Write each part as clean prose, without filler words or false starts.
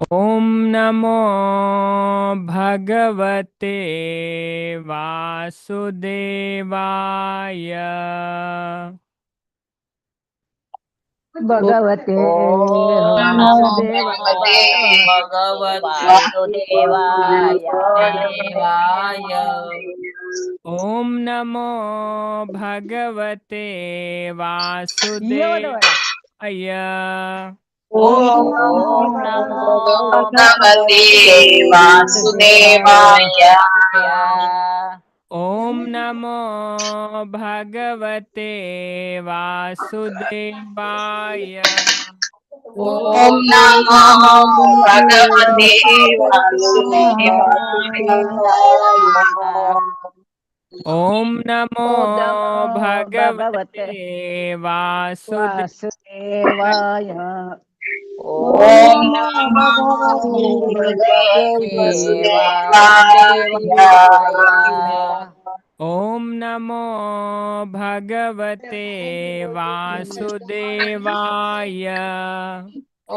ಓಂ ನಮೋ ಭಗವತೆ ವಾಸುದೇವಾಯ. ಭಗವತೆ ಓಂ ವಾಸುದೇವಾಯ. ಭಗವತೆ ವಾಸುದೇವಾಯ. ಓಂ ನಮೋ ಭಗವತೆ ವಾಸುದೇವಾಯ. ಓಂ ನಮೋ ಭಗವತೆ ವಾಸುದೇವಾಯ. ಓಂ ನಮೋ ಭಗವತೆ ವಾಸುದೇವಾಯ. ಓಂ ನಮೋ ಭಗವತೆ ವಾಸುದೇವಾಯ. ಓಂ ನಮೋ ಭಗವತೆ ಭಗವತೆ ವಾಸುದೇವಾಯ. ವಾಸುದೇವಾಯ. ಓಂ ನಮೋ ಭಗವತೆ ವಾಸುದೇವಾಯ. ಓಂ ನಮೋ ಭಗವತೆ ವಾಸುದೇವಾಯ.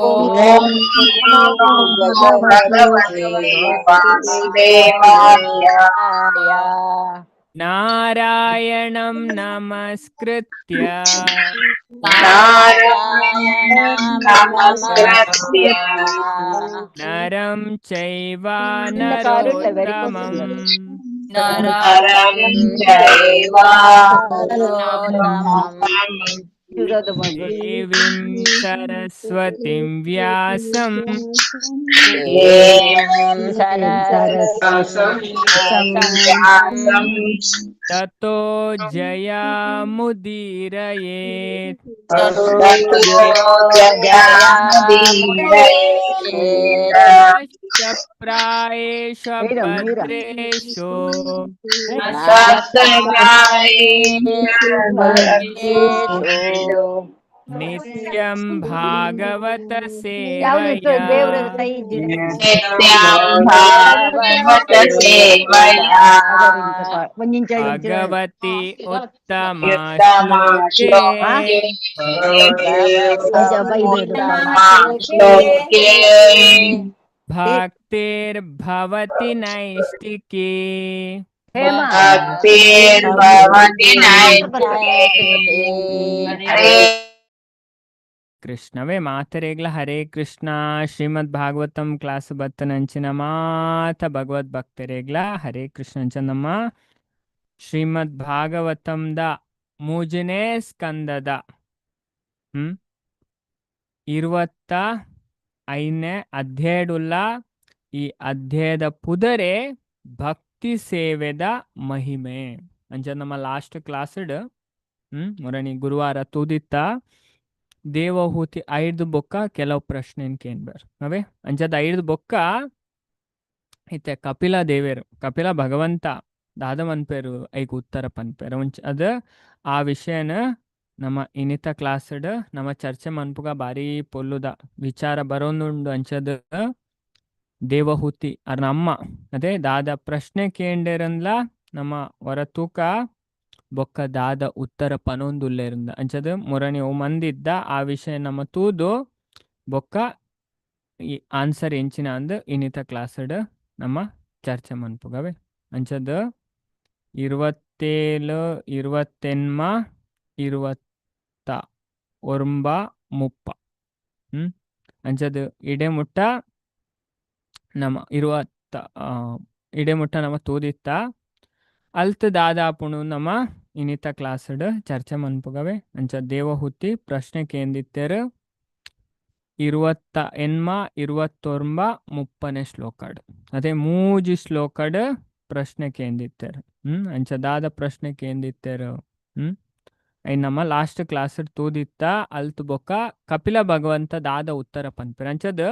ಓಂ ನಮೋ ಭಗವತೆ ವಾಸುದೇವಾಯ. ನಾರಾಯಣಂ ನಮಸ್ಕೃತ್ಯ ನಾರಾಯಣಂ ನಮಸ್ಕೃತ್ಯ ನರಂ ಚೈವ ಕಾರುಳ್ಳ very good. ನರೋತ್ತಮಂ ನರಂ ಚೈವ ನರೋತ್ತಮಂ ಇರೋದು ಮಗು. ದೇವೀಂ ಸರಸ್ವತಿಂ ವ್ಯಾಸಂ ದೇವೀಂ ಸರಸ್ವತಿಂ ವ್ಯಾಸಂ ತತೋ ಜಯಮುದೀರಯೇತ್. ತತೋ ಜಯಾಮುದೀರಯೇತ್. ಪ್ರಾಯೇಷು ಮೀರಾ, ಮೀರಾ. ಭದ್ರೇಷು ಸಪ್ತಗಾಯೇಷು ನಿತ್ಯಂ ಭಾಗವತ ಯಾವ್ದು ಇತ್ತು? ಸೇವಯಾ ದೇವ್ರ ಕೈ ಇದ್ದಿದ್ದು. ನಿತ್ಯಂ ಭಾಗವತ ಸೇವಯಾ ಒಂದ್ ಇಂಚ ಇಂಚ. ಭಗವತಿ ಉತ್ತಮ ಉತ್ತಮ ಶ್ಲೋಕೆ ಅಜ್ಜ ಬೈಬೇಡ. ಶ್ಲೋಕೆ ಭಕ್ತಿರ್ಭವತಿ ನೈಷ್ಟಿಕಿ. ಹೇಮಾ. ಭಕ್ತಿರ್ಭವತಿ ನೈಷ್ಟಿಕೇ. ಹರೇ ಕೃಷ್ಣವೇ ಮಾತರೇಗ್ಲ ಹರೇ ಕೃಷ್ಣ. ಶ್ರೀಮದ್ ಭಾಗವತಂ ಕ್ಲಾಸ್ ಬತ್ತನಂಚಿನ ಮಾತ ಭಗವದ್ ಭಕ್ತರೇಗ್ಲ ಹರೇ ಕೃಷ್ಣ. ನಮ್ಮ ಶ್ರೀಮದ್ ಭಾಗವತಂದ ಮೂಜನೇ ಸ್ಕಂದದ 25ನೇ ಅಧ್ಯಾಯಡುಲ್ಲ. ಈ ಅಧ್ಯಾಯದ ಪುದರೆ ಭಕ್ತಿ ಸೇವೆದ ಮಹಿಮೆ ಅಂಚ ನಮ್ಮ ಲಾಸ್ಟ್ ಕ್ಲಾಸ್ಡ್ ಮೊರಣಿ ಗುರುವಾರ ತೂದಿತ್ತ ದೇವಹೂತಿ ಐದು ಬೊಕ್ಕ ಕೆಲವು ಪ್ರಶ್ನೆ ಕೇನ್ಬರ್ ಅವೇ. ಅಂಚದ ಐದು ಬೊಕ್ಕ ಇತ್ತೆ ಕಪಿಲ ದೇವೇರು ಕಪಿಲ ಭಗವಂತ ದಾದ ಮನ್ಪೇರು ಐಕ್ ಉತ್ತರ ಪನ್ಪೇರು. ಒಂಚ ಅದ ಆ ವಿಷಯನ ನಮ್ಮ ಇನ್ನಿತ ಕ್ಲಾಸ್ಡ್ ನಮ್ಮ ಚರ್ಚೆ ಮನ್ಪುಗ ಬಾರಿ ಪೊಲ್ಲುದ ವಿಚಾರ ಬರೋನುಂಡು. ಅಂಚದ ದೇವಹೂತಿ ಅರ್ನ ಅಮ್ಮ ಅದೇ ದಾದ ಪ್ರಶ್ನೆ ಕೇಂಡೇರಂದ್ಲ ನಮ್ಮ ಹೊರ ತೂಕ ಬೊಕ್ಕ ದಾದ ಉತ್ತರ ಪನೊಂದುಲ್ಲೇರಿಂದ ಅಂಚದ ಮೊರಣಿ ಓ ಮಂದಿದ್ದ ಆ ವಿಷಯ ನಮ್ಮ ತೂದು ಬೊಕ್ಕ ಈ ಆನ್ಸರ್ ಎಂಚಿನ ಅಂದ್ ಇನ್ನಿತ ಕ್ಲಾಸ್ಡ್ ನಮ್ಮ ಚರ್ಚೆ ಮನ್ಪುಗವೆ. ಅಂಚದ 27, 28, 29, 30 ಅಂಚದ ಇಡೆ ಮುಟ್ಟ ನಮ್ಮ 20 ಇಡೆ ಮುಟ್ಟ ನಮ್ಮ ತೂದಿತ್ತ ಅಲ್ತ್ ದಾದಾಪುಣು ನಮ್ಮ ಇನ್ನಿತ ಕ್ಲಾಸ್ಡ್ ಚರ್ಚೆ ಮನ್ಪುಗವೆ. ಅಂಚ ದೇವಹುತಿ ಪ್ರಶ್ನೆ ಕೇಂದಿತ್ತೇರು 28, 29, 30ನೇ ಶ್ಲೋಕಡ್. ಅದೇ ಮೂಜಿ ಶ್ಲೋಕಡ್ ಪ್ರಶ್ನೆ ಕೇಂದಿತ್ತೇರು. ಅಂಚ ದಾದ ಪ್ರಶ್ನೆ ಕೇಂದಿತ್ತೇರು ಐನ್ ನಮ್ಮ ಲಾಸ್ಟ್ ಕ್ಲಾಸ್ ತೂದಿತ್ತ ಅಲ್ತ್ ಬೊಕ್ಕ ಕಪಿಲ ಭಗವಂತ ದಾದ ಉತ್ತರ ಪನ್ಪೆರ್. ಅಂಚದ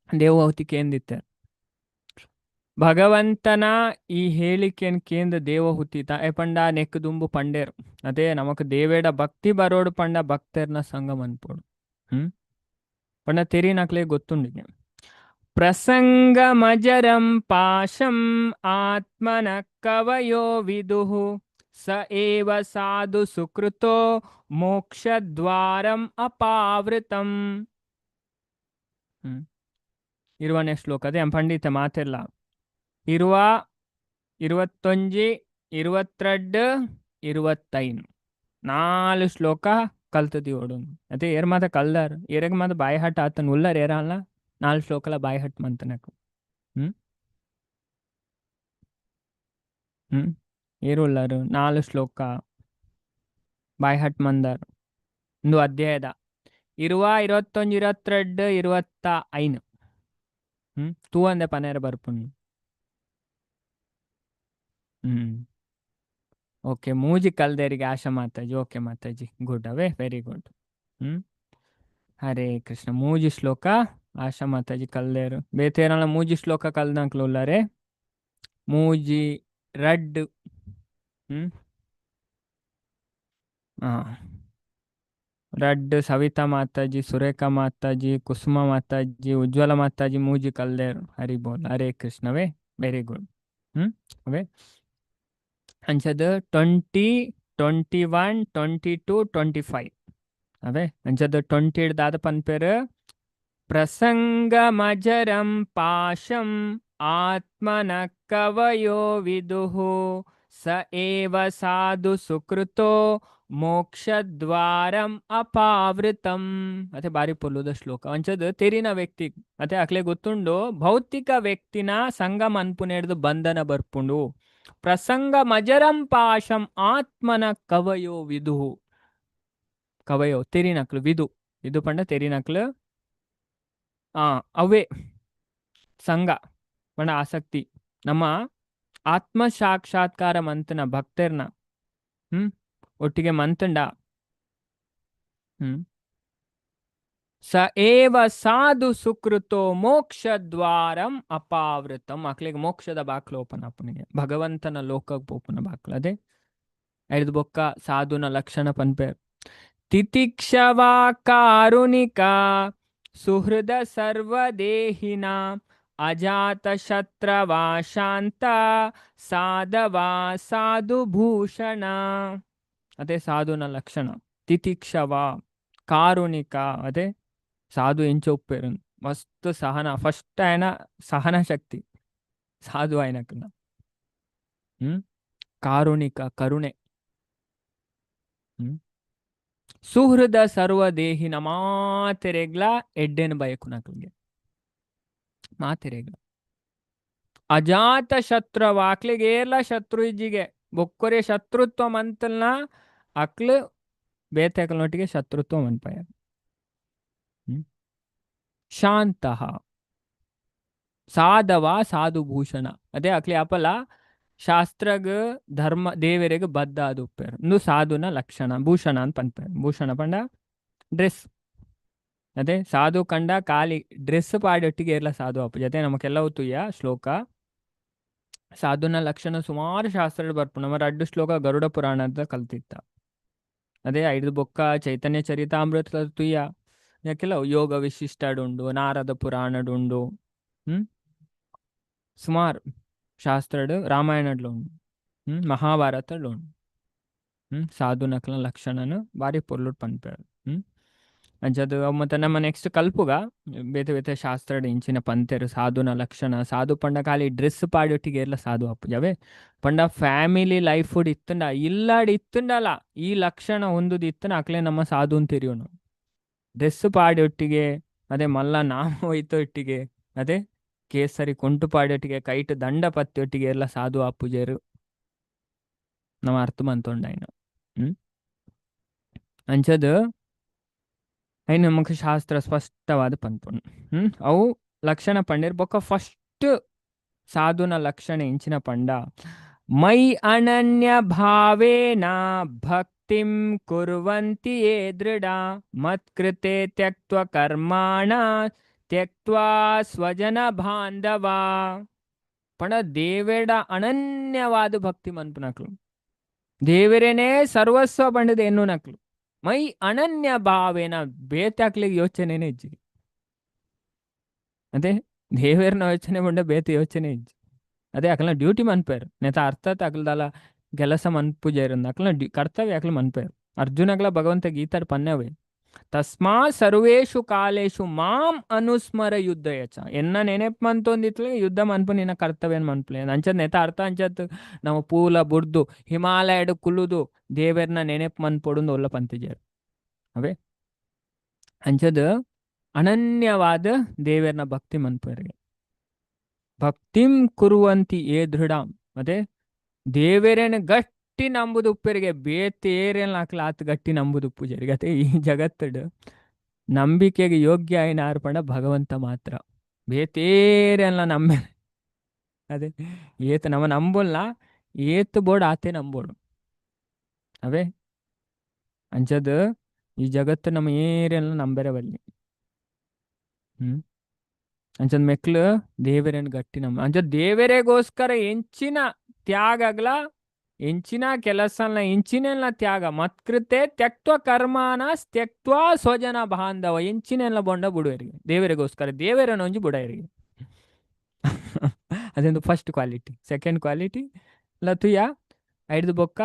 ದೇವಹುತಿ ಕೇಂದಿತ್ತೇರು ಭಗವಂತನ ಈ ಹೇಳಿಕೆನ್ ಕೇಂದ್ರ ದೇವಹುತಿ ತ ಪಂಡ ನೆಕ್ ದುಂಬು ಪಂಡೇರ್ ಅದೇ ನಮಕ್ ದೇವೇಡ ಭಕ್ತಿ ಬರೋಡು ಪಂಡ ಭಕ್ತರ್ನ ಸಂಘ ಮನ್ಪೋಡು ಪಂಡ ತೆರಿನಕ್ಲೆ ಗೊತ್ತುಂಡಿಗೆ. ಪ್ರಸಂಗಮಜರಂ ಪಾಶಂ ಆತ್ಮನ ಕವಯೋ ವಿದುಃ ಸ ಏವ ಸಾಧು ಸುಕೃತೋ ಮೋಕ್ಷದ್ವಾರಂ ಅಪಾವೃತಂ. ಇರುವನೇ ಶ್ಲೋಕ ಅದೇ ಪಂಡಿತ ಮಾತೆಲ್ಲ ಇರುವ, 21, 22, 25, ನಾಲ್ ಶ್ಲೋಕ ಕಲ್ತದಿ ಓಡು. ಅದೇ ಏರ್ ಮಾತ ಕಲ್ದಾರ್, ಏರೆಗ್ ಮಾತ ಬಾಯಿ ಹಟ್ ಆತನ್ ಉಲ್ಲರ್ ಏರಲ್ಲ ನಾಲ್ ಶ್ಲೋಕಲ ಬಾಯಿ ಹಟ್ ಮಂತನಕು. ಹ್ಮ್ ಹ್ಮ್ ಏರು ಉಲ್ಲರು ನಾಲ್ ಶ್ಲೋಕ ಬಾಯಿ ಹಟ್ ಮಂದಾರ್. ಒಂದು ಅಧ್ಯಾಯದ ಇರುವ, 21, 22, 25. ತೂ ಅಂದೆ ಪನೇರ ಬರ್ಪುಂಡು. ಹ್ಮ್ ಓಕೆ, ಮೂಜಿ ಕಲ್ದೇರಿಗೆ ಆಶಾ ಮಾತಾಜಿ. ಓಕೆ ಮಾತಾಜಿ, ಗುಡ್ ಅವೇ, ವೆರಿ ಗುಡ್. ಹ್ಮ್ ಹರೇ ಕೃಷ್ಣ. ಮೂಜಿ ಶ್ಲೋಕ ಆಶಾ ಮಾತಾಜಿ ಕಲ್ದೇರು. ಬೇತೇರಲ್ಲ ಮೂಜಿ ಶ್ಲೋಕ ಕಲ್ದಂಕ್ಲು ಉಲ್ಲಾರೆ? ಮೂಜಿ, ರಡ್ಡ್. ಹ್ಮ್ ಹಾ ರಡ್ಡ್ ಸವಿತಾ ಮಾತಾಜಿ, ಸುರೇಖಾ ಮಾತಾಜಿ, ಕುಸುಮ ಮಾತಾಜಿ, ಉಜ್ವಲ ಮಾತಾಜಿ ಮೂಜಿ ಕಲ್ದೇರು. ಹರಿ ಬೋಲ್, ಹರೇ ಕೃಷ್ಣವೇ, ವೆರಿ ಗುಡ್. ಅವೇ ಅಂಚದ 20, 21, 22, 25 ಅವೇ. ಅಂಚದ 20 ದಾದ ಪನ್ಪೇರು? ಪ್ರಸಂಗಮಜರಂ ಪಾಶಂ ಆತ್ಮನ ಕವಯೋ ವಿದುಃ ಸ ಏವ ಸಾಧು ಸುಕೃತೋ ಮೋಕ್ಷದ್ವಾರಂ ಅಪಾವೃತಂ. ಅತೆ ಬಾರಿ ಪೊಲ್ಲುದ ಶ್ಲೋಕ. ಅಂಚದ ತೆರಿನ ವ್ಯಕ್ತಿ ಅತೆ ಅಕ್ಲೆ ಗೊತ್ತುಂಡು ಭೌತಿಕ ವ್ಯಕ್ತಿನ ಸಂಗಮ ಅನ್ಪುನೆಡ್ದು ಬಂಧನ ಬರ್ಪುಂಡು. ಪ್ರಸಂಗ ಮಜರಂ ಪಾಶಂ ಆತ್ಮನ ಕವಯೋ ವಿದುಹು. ಕವಯೋ ತೆರಿನಕ್ಲು, ವಿದು ವಿದು ಪಂಡ ತೆರಿನಕ್ಲು. ಆ ಅವೇ ಸಂಘ ಪಂಡ ಆಸಕ್ತಿ. ನಮ್ಮ ಆತ್ಮ ಸಾಕ್ಷಾತ್ಕಾರ ಮಂತನ ಭಕ್ತರ್ನ ಒಟ್ಟಿಗೆ ಮಂತಂಡ ಸ ಏವ ಸಾಧು ಸುಕೃತೋ ಮೋಕ್ಷ ದ್ವಾರಂ ಅಪಾವೃತಂ. ಅಕ್ಲಿಗೆ ಮೋಕ್ಷದ ಬಾಕ್ಲು ಓಪನ್ ಆಪುನಿಗೆ, ಭಗವಂತನ ಲೋಕಕ್ಕೆ ಪೋಪುನ ಬಾಕ್ಲು. ಅದೇ ಐದು ಬೊಕ್ಕ ಸಾಧುನ ಲಕ್ಷಣ ಪನ್ಪೇರ್. ತಿತಿಕ್ಷವಾ ಕಾರುಣಿಕ ಸುಹೃದ ಸರ್ವದೇಹಿನ ಅಜಾತ ಶತ್ರವಾ ಶಾಂತ ಸಾಧವಾ ಸಾಧುಭೂಷಣ. ಅದೇ ಸಾಧುನ ಲಕ್ಷಣ ತಿತಿಕ್ಷವ ಕಾರುಣಿಕ. ಅದೇ ಸಾಧು ಎಂಚ ಉಪ್ಪೇರು ಮಸ್ತ್ ಸಹನ. ಫಸ್ಟ್ ಆಯನ ಸಹನ ಶಕ್ತಿ ಸಾಧು ಆಯನಕನ. ಕಾರುಣಿಕ ಕರುಣೆ. ಸುಹೃದ ಸರ್ವದೇಹಿನ ಮಾತೆರೆಗ್ಲ ಎಡ್ಡೆನ ಬಯಕುನಕ್ಲಿಗೆ ಮಾತೆರೆಗ್ಲ. ಅಜಾತ ಶತ್ರು ಅಕ್ಲಿಗೆ ಏರ್ಲ ಶತ್ರು ಇಜ್ಜಿಗೆ ಬೊಕ್ಕೊರೆ ಶತ್ರುತ್ವ ಮಂತಲ್ನ ಅಕ್ಲು ಬೇತೆಕಲ್ನೊಟ್ಟಿಗೆ ಶತ್ರುತ್ವ ಮನ್ಪಾಯ. ಶಾಂತಃ ಸಾಧವ ಸಾಧುಭೂಷಣ. ಅದೇ ಅಕ್ಲಿ ಅಪಲ ಶಾಸ್ತ್ರಗ್ ಧರ್ಮ ದೇವರಿಗೆ ಬದ್ಧ ಅದು ಉಪ್ಪೇರು. ಇಂದು ಸಾಧುನ ಲಕ್ಷಣ. ಭೂಷಣ ಅಂತ ಪನ್ಪೇರು. ಭೂಷಣ ಪಂಡ ಡ್ರೆಸ್. ಅದೇ ಸಾಧು ಕಂಡ ಖಾಲಿ ಡ್ರೆಸ್ ಪಾಡೊಟ್ಟಿಗೆ ಏರ್ಲ ಸಾಧು ಅಪ್ಪು ಜೊತೆ ನಮಗೆಲ್ಲವೂ ತುಯ್ಯ ಶ್ಲೋಕ. ಸಾಧುನ ಲಕ್ಷಣ ಸುಮಾರು ಶಾಸ್ತ್ರ ಬರ್ಪು. ನಮ್ಮ ರಡ್ಡು ಶ್ಲೋಕ ಗರುಡ ಪುರಾಣದ ಕಲ್ತಿತ್ತ. ಅದೇ ಐದು ಬೊಕ್ಕ ಚೈತನ್ಯ ಚರಿತಾಮೃತ ತುಯ್ಯ. ಯಾಕೆಲ್ಲ ಯೋಗ ವಿಶಿಷ್ಟಡುಂಡು, ನಾರದ ಪುರಾಣಡುಂಡು, ಸುಮಾರು ಶಾಸ್ತ್ರಡು ರಾಮಾಯಣಡ್ಲು ಉಂಡು, ಮಹಾಭಾರತಡ್ ಉಂಡು. ಸಾಧುನಕ್ಲ ಲಕ್ಷಣನು ಬಾರಿ ಪೊರ್ಲುಡ್ ಪನ್ಪೇರು. ಅಂಚದು ಮತ್ತೆ ನಮ್ಮ ನೆಕ್ಸ್ಟ್ ಕಲ್ಪುಗ ಬೇತೆ ಬೇತೆ ಶಾಸ್ತ್ರಡ್ ಇಂಚಿನ ಪಂತೆರು ಸಾಧುನ ಲಕ್ಷಣ. ಸಾಧು ಪಂಡ ಖಾಲಿ ಡ್ರೆಸ್ ಪಾಡೊಟ್ಟಿಗೆ ಏರ್ಲ ಸಾಧು ಅಪ್ಪುಜವೇ. ಪಂಡ ಫ್ಯಾಮಿಲಿ ಲೈಫ್ ಇತ್ತಂಡ ಇಲ್ಲಾಡ್ ಇತ್ತಂಡಲ ಈ ಲಕ್ಷಣ ಹೊಂದುದು ಇತ್ತನ ಅಕ್ಲೆ ನಮ್ಮ ಸಾಧು ಅಂತ. ಡ್ರೆಸ್ ಪಾಡೊಟ್ಟಿಗೆ, ಅದೇ ಮಲ್ಲ ನಾಮ ಒಯ್ತೊಟ್ಟಿಗೆ, ಅದೇ ಕೇಸರಿ ಕೊಂಟು ಪಾಡೊಟ್ಟಿಗೆ, ಕೈಟ್ ದಂಡ ಪತ್ತಿಯೊಟ್ಟಿಗೆ ಎಲ್ಲ ಸಾಧು ಅಪ್ಪುಜೇರು ನಮ್ಮ ಅರ್ಥ ಮಂತೊಂಡಾಯ್ನ. ಅಂಚದು ಐನ್ ನಮಕ್ ಶಾಸ್ತ್ರ ಸ್ಪಷ್ಟವಾದ ಪನ್ಪುಂಡು. ಅವು ಲಕ್ಷಣ ಪಂಡೇರ್. ಬೊಕ್ಕ ಫಸ್ಟ್ ಸಾಧುನ ಲಕ್ಷಣ ಇಂಚಿನ ಪಂಡ ಮೈ ಅನನ್ಯ ಭಾವೇನ ಭಕ್ತಿಂ ಕುರ್ವಂತಿ ಯೇ ದೃಢ ಮತ್ಕೃತೆ ತ್ಯಕ್ತ್ವ ಕರ್ಮಾಣ ತ್ಯಕ್ತ್ವಾ ಸ್ವಜನ ಬಾಂಧವ. ಪಂಡ ದೇವೆಡ ಅನನ್ಯವಾದ ಭಕ್ತಿ ಮನ್ಪುನಕ್ಲು, ದೇವರೇನೇ ಸರ್ವಸ್ವ ಪಂಡದ ಎನ್ನುನಕ್ಲು. ಮೈ ಅನನ್ಯ ಭಾವೇನ ಬೇತಾಕ್ಲಿಗೆ ಯೋಚನೆನೇ ಇಜ್ಜಿ. ಅದೇ ದೇವೇರ್ನ ಯೋಚನೆ ಪಂಡ ಬೇತೆ ಯೋಚನೆ ಇಜ್ಜಿ. ಅದೇ ಅಕ್ಲನ ಡ್ಯೂಟಿ ಮನ್ಪೇರು ನೇತ ಅರ್ಥಾತ್ ಅಕ್ಲದಲ್ಲ ಕೆಲಸ ಮನ್ಪುಜೇರು ಅಕ್ಲನ ಕರ್ತವ್ಯ ಅಕ್ಲ ಮನ್ಪೇರು. ಅರ್ಜುನಗ್ಲ ಭಗವಂತ ಗೀತಾಡ್ ಪನ್ನವೇ. ತಸ್ಮಾ ಸರ್ವೇಷು ಕಾಲೇಶು ಮಾಂ ಅನುಸ್ಮರ ಯುದ್ಧ ಯಚ. ಎನ್ನ ನೆನೆಪ್ ಮಂತೊಂದಿತ್ಲೆ ಯುದ್ಧ ಮನ್ಪು ನಿನ್ನ ಕರ್ತವ್ಯ ಮನ್ಪುಲೆ. ಅಂಚದ್ ನೆತ ಅರ್ಥ ಅಂಚತ್ ನಾವು ಪೂಲ ಬುಡ್ದು ಹಿಮಾಲಯಡ್ ಕುಲ್ಲುದು ದೇವೆರ್ನ ನೆನೆಪ್ ಮನ್ಪೊಡುಂದು ಒಲ್ಲ ಪಂತಿಜೆರ್. ಅವೇ ಅಂಚದ್ ಅನನ್ಯವಾದ ದೇವೆರ್ನ ಭಕ್ತಿ ಮನ್ಪುವೆರ್ಗೆ. ಭಕ್ತಿಂ ಕುರುವಂತಿ ಏ ದೃಢಾಂ. ಮತ್ತೆ ದೇವೆರೆನ್ ಗಟ್ಟಿ ನಂಬುದು ಉಪ್ಪೆರಿಗೆ ಬೇತೆ ಏರೆನ್ ಅಕ್ಲ ಆತ್ ಗಟ್ಟಿ ನಂಬುದು ಉಪ್ಪುಜೆರಿಗೆ. ಅತೆ ಈ ಜಗತ್ತುಡು ನಂಬಿಕೆಗೆ ಯೋಗ್ಯ ಆಯಿನ ಪಂಡ ಭಗವಂತ ಮಾತ್ರ. ಬೇತೇರೆಲ್ಲ ನಂಬೆ ಅದೇ ಏತ್ ನಮ ನಂಬೊಲ್ಲ ಏತ್ ಬೋಡ್ ಆತೆ ನಂಬೋಡು. ಅವೇ ಅಂಚದ್ ಈ ಜಗತ್ತು ನಮ್ಮ ಏರೆಲ್ಲ ನಂಬೆರೆ ಬಲ್ಲಿ. ಅಂಚದ್ ಮೆಕ್ಲು ದೇವೆರೆನ್ ಗಟ್ಟಿ ನಂಬ ಅಂಚ ದೇವೆರೆಗೋಸ್ಕರ ಎಂಚಿನ ತ್ಯಾಗಗ್ಲ ಎಂಚಿನ ಕೆಲಸನ ಎಂಚಿನೆಲ್ಲ ತ್ಯಾಗ ಮತ್ಕೃತೆ ತ್ಯಕ್ತ್ವ ಕರ್ಮಾನ ತ್ಯಕ್ತ್ವ ಸ್ವಜನ ಬಾಂಧವ ಎಂಚಿನೆಲ್ಲ ಬೊಂಡ ಬುಡುವರಿಗೆ ದೇವರಿಗೋಸ್ಕರ ದೇವರನ್ನ ಒಂಜಿ ಬುಡಯರಿಗೆ. ಅದೊಂದು ಫಸ್ಟ್ ಕ್ವಾಲಿಟಿ. ಸೆಕೆಂಡ್ ಕ್ವಾಲಿಟಿ ಲತುಯ ಐದು ಬೊಕ್ಕ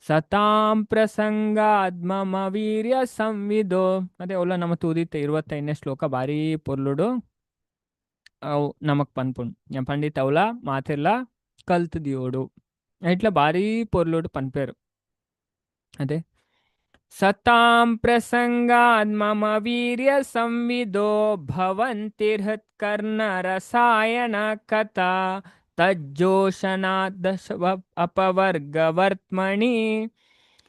ಸತಾಂ ಪ್ರಸಂಗಾದ್ ಮಮ ವೀರ್ಯ ಸಂವಿದೋ. ಅದೇ ಒಲ್ಲ ನಮ್ಮ ತೂದಿತ್ತೆ 25ನೇ ಶ್ಲೋಕ ಭಾರಿ ಪೊರ್ಲುಡು ಅವು ನಮಕ್ ಪನ್ಪುಂಡು. ಪಂಡಿತ ಅವಲ ಮಾತೆಲ್ಲ ಕಲ್ತ್ ದಿಯೋಡು ಇಟ್ಲ ಭಾರಿ ಪೊರ್ಲುಡು ಪನ್ಪೇರು. ಅದೇ ಸತಾಂ ಪ್ರಸಂಗಾದ್ ಮಮ ವೀರ್ಯ ಸಂವಿದೋ ಭವಂತಿ ಹೃತ್ಕರ್ಣ ರಸಾಯನ ಕಥಾ ತಜ್ಜೋಷನಾದ್ ಅಪವರ್ಗವರ್ತ್ಮಣಿ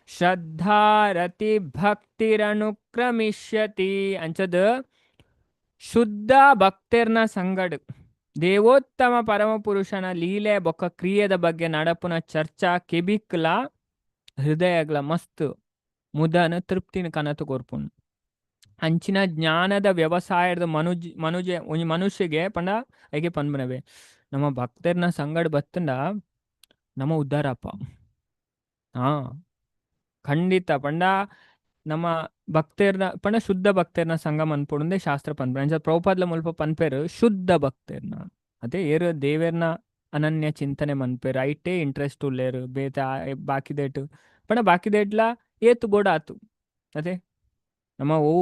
ಶ್ರದ್ಧಾರತಿ ಭಕ್ತಿರನುಕ್ರಮಿಷ್ಯತಿ. ಅಂಚದ ಶುದ್ಧ ಭಕ್ತಿರ್ನ ಸಂಗಡು ದೇವೋತ್ತಮ ಪರಮಪುರುಷನ ಲೀಲೆ ಬೊಕ್ಕ ಕ್ರಿಯೆದ ಬಗ್ಗೆ ನಡಪುನ ಚರ್ಚಾ ಕೆಬಿಕ್ಲ ಹೃದಯಗ್ಲ ಮಸ್ತ್ ಮುದನ ತೃಪ್ತಿನ ಕನತು ಕೊರ್ಪುಂಡು. ಅಂಚಿನ ಜ್ಞಾನದ ವ್ಯವಸಾಯದ ಮನುಜ್ ಮನುಜ ಒಂಜಿ ಮನುಷ್ಯಗೆ ಪಂಡ ಐಕೆ ಪನ್ಪುನವೆ ನಮ್ಮ ಭಕ್ತರ್ನ ಸಂಗಡ ಬತ್ತಂಡ ನಮ್ಮ ಉದ್ಧಾರಪ್ಪ. ಹಾ ಖಂಡಿತ ಪಂಡ ನಮ್ಮ ಭಕ್ತರ್ನ ಪಂಡ ಶುದ್ಧ ಭಕ್ತರ್ನ ಸಂಘ ಮನ್ಪೊಡುಂದೆ ಶಾಸ್ತ್ರ ಪನ್ಪುಂಡು. ಅಂಚ ಪ್ರಭುಪಾದ್ಲ ಮುಲ್ಪ ಪನ್ಪೆರ್ ಶುದ್ಧ ಭಕ್ತರ್ನ. ಅದೇ ಏರು ದೇವೆರ್ನ ಅನನ್ಯ ಚಿಂತನೆ ಮನ್ಪೆರ್ ಐಟೇ ಇಂಟ್ರೆಸ್ಟ್ ಉಲ್ಲೇರು ಬೇತೆ ಬಾಕಿದೇಟು ಪಂಡ ಬಾಕಿದೇಟ್ಲ ಏತು ಬೋಡ ಆತು. ಅದೇ ನಮ್ಮ ಓ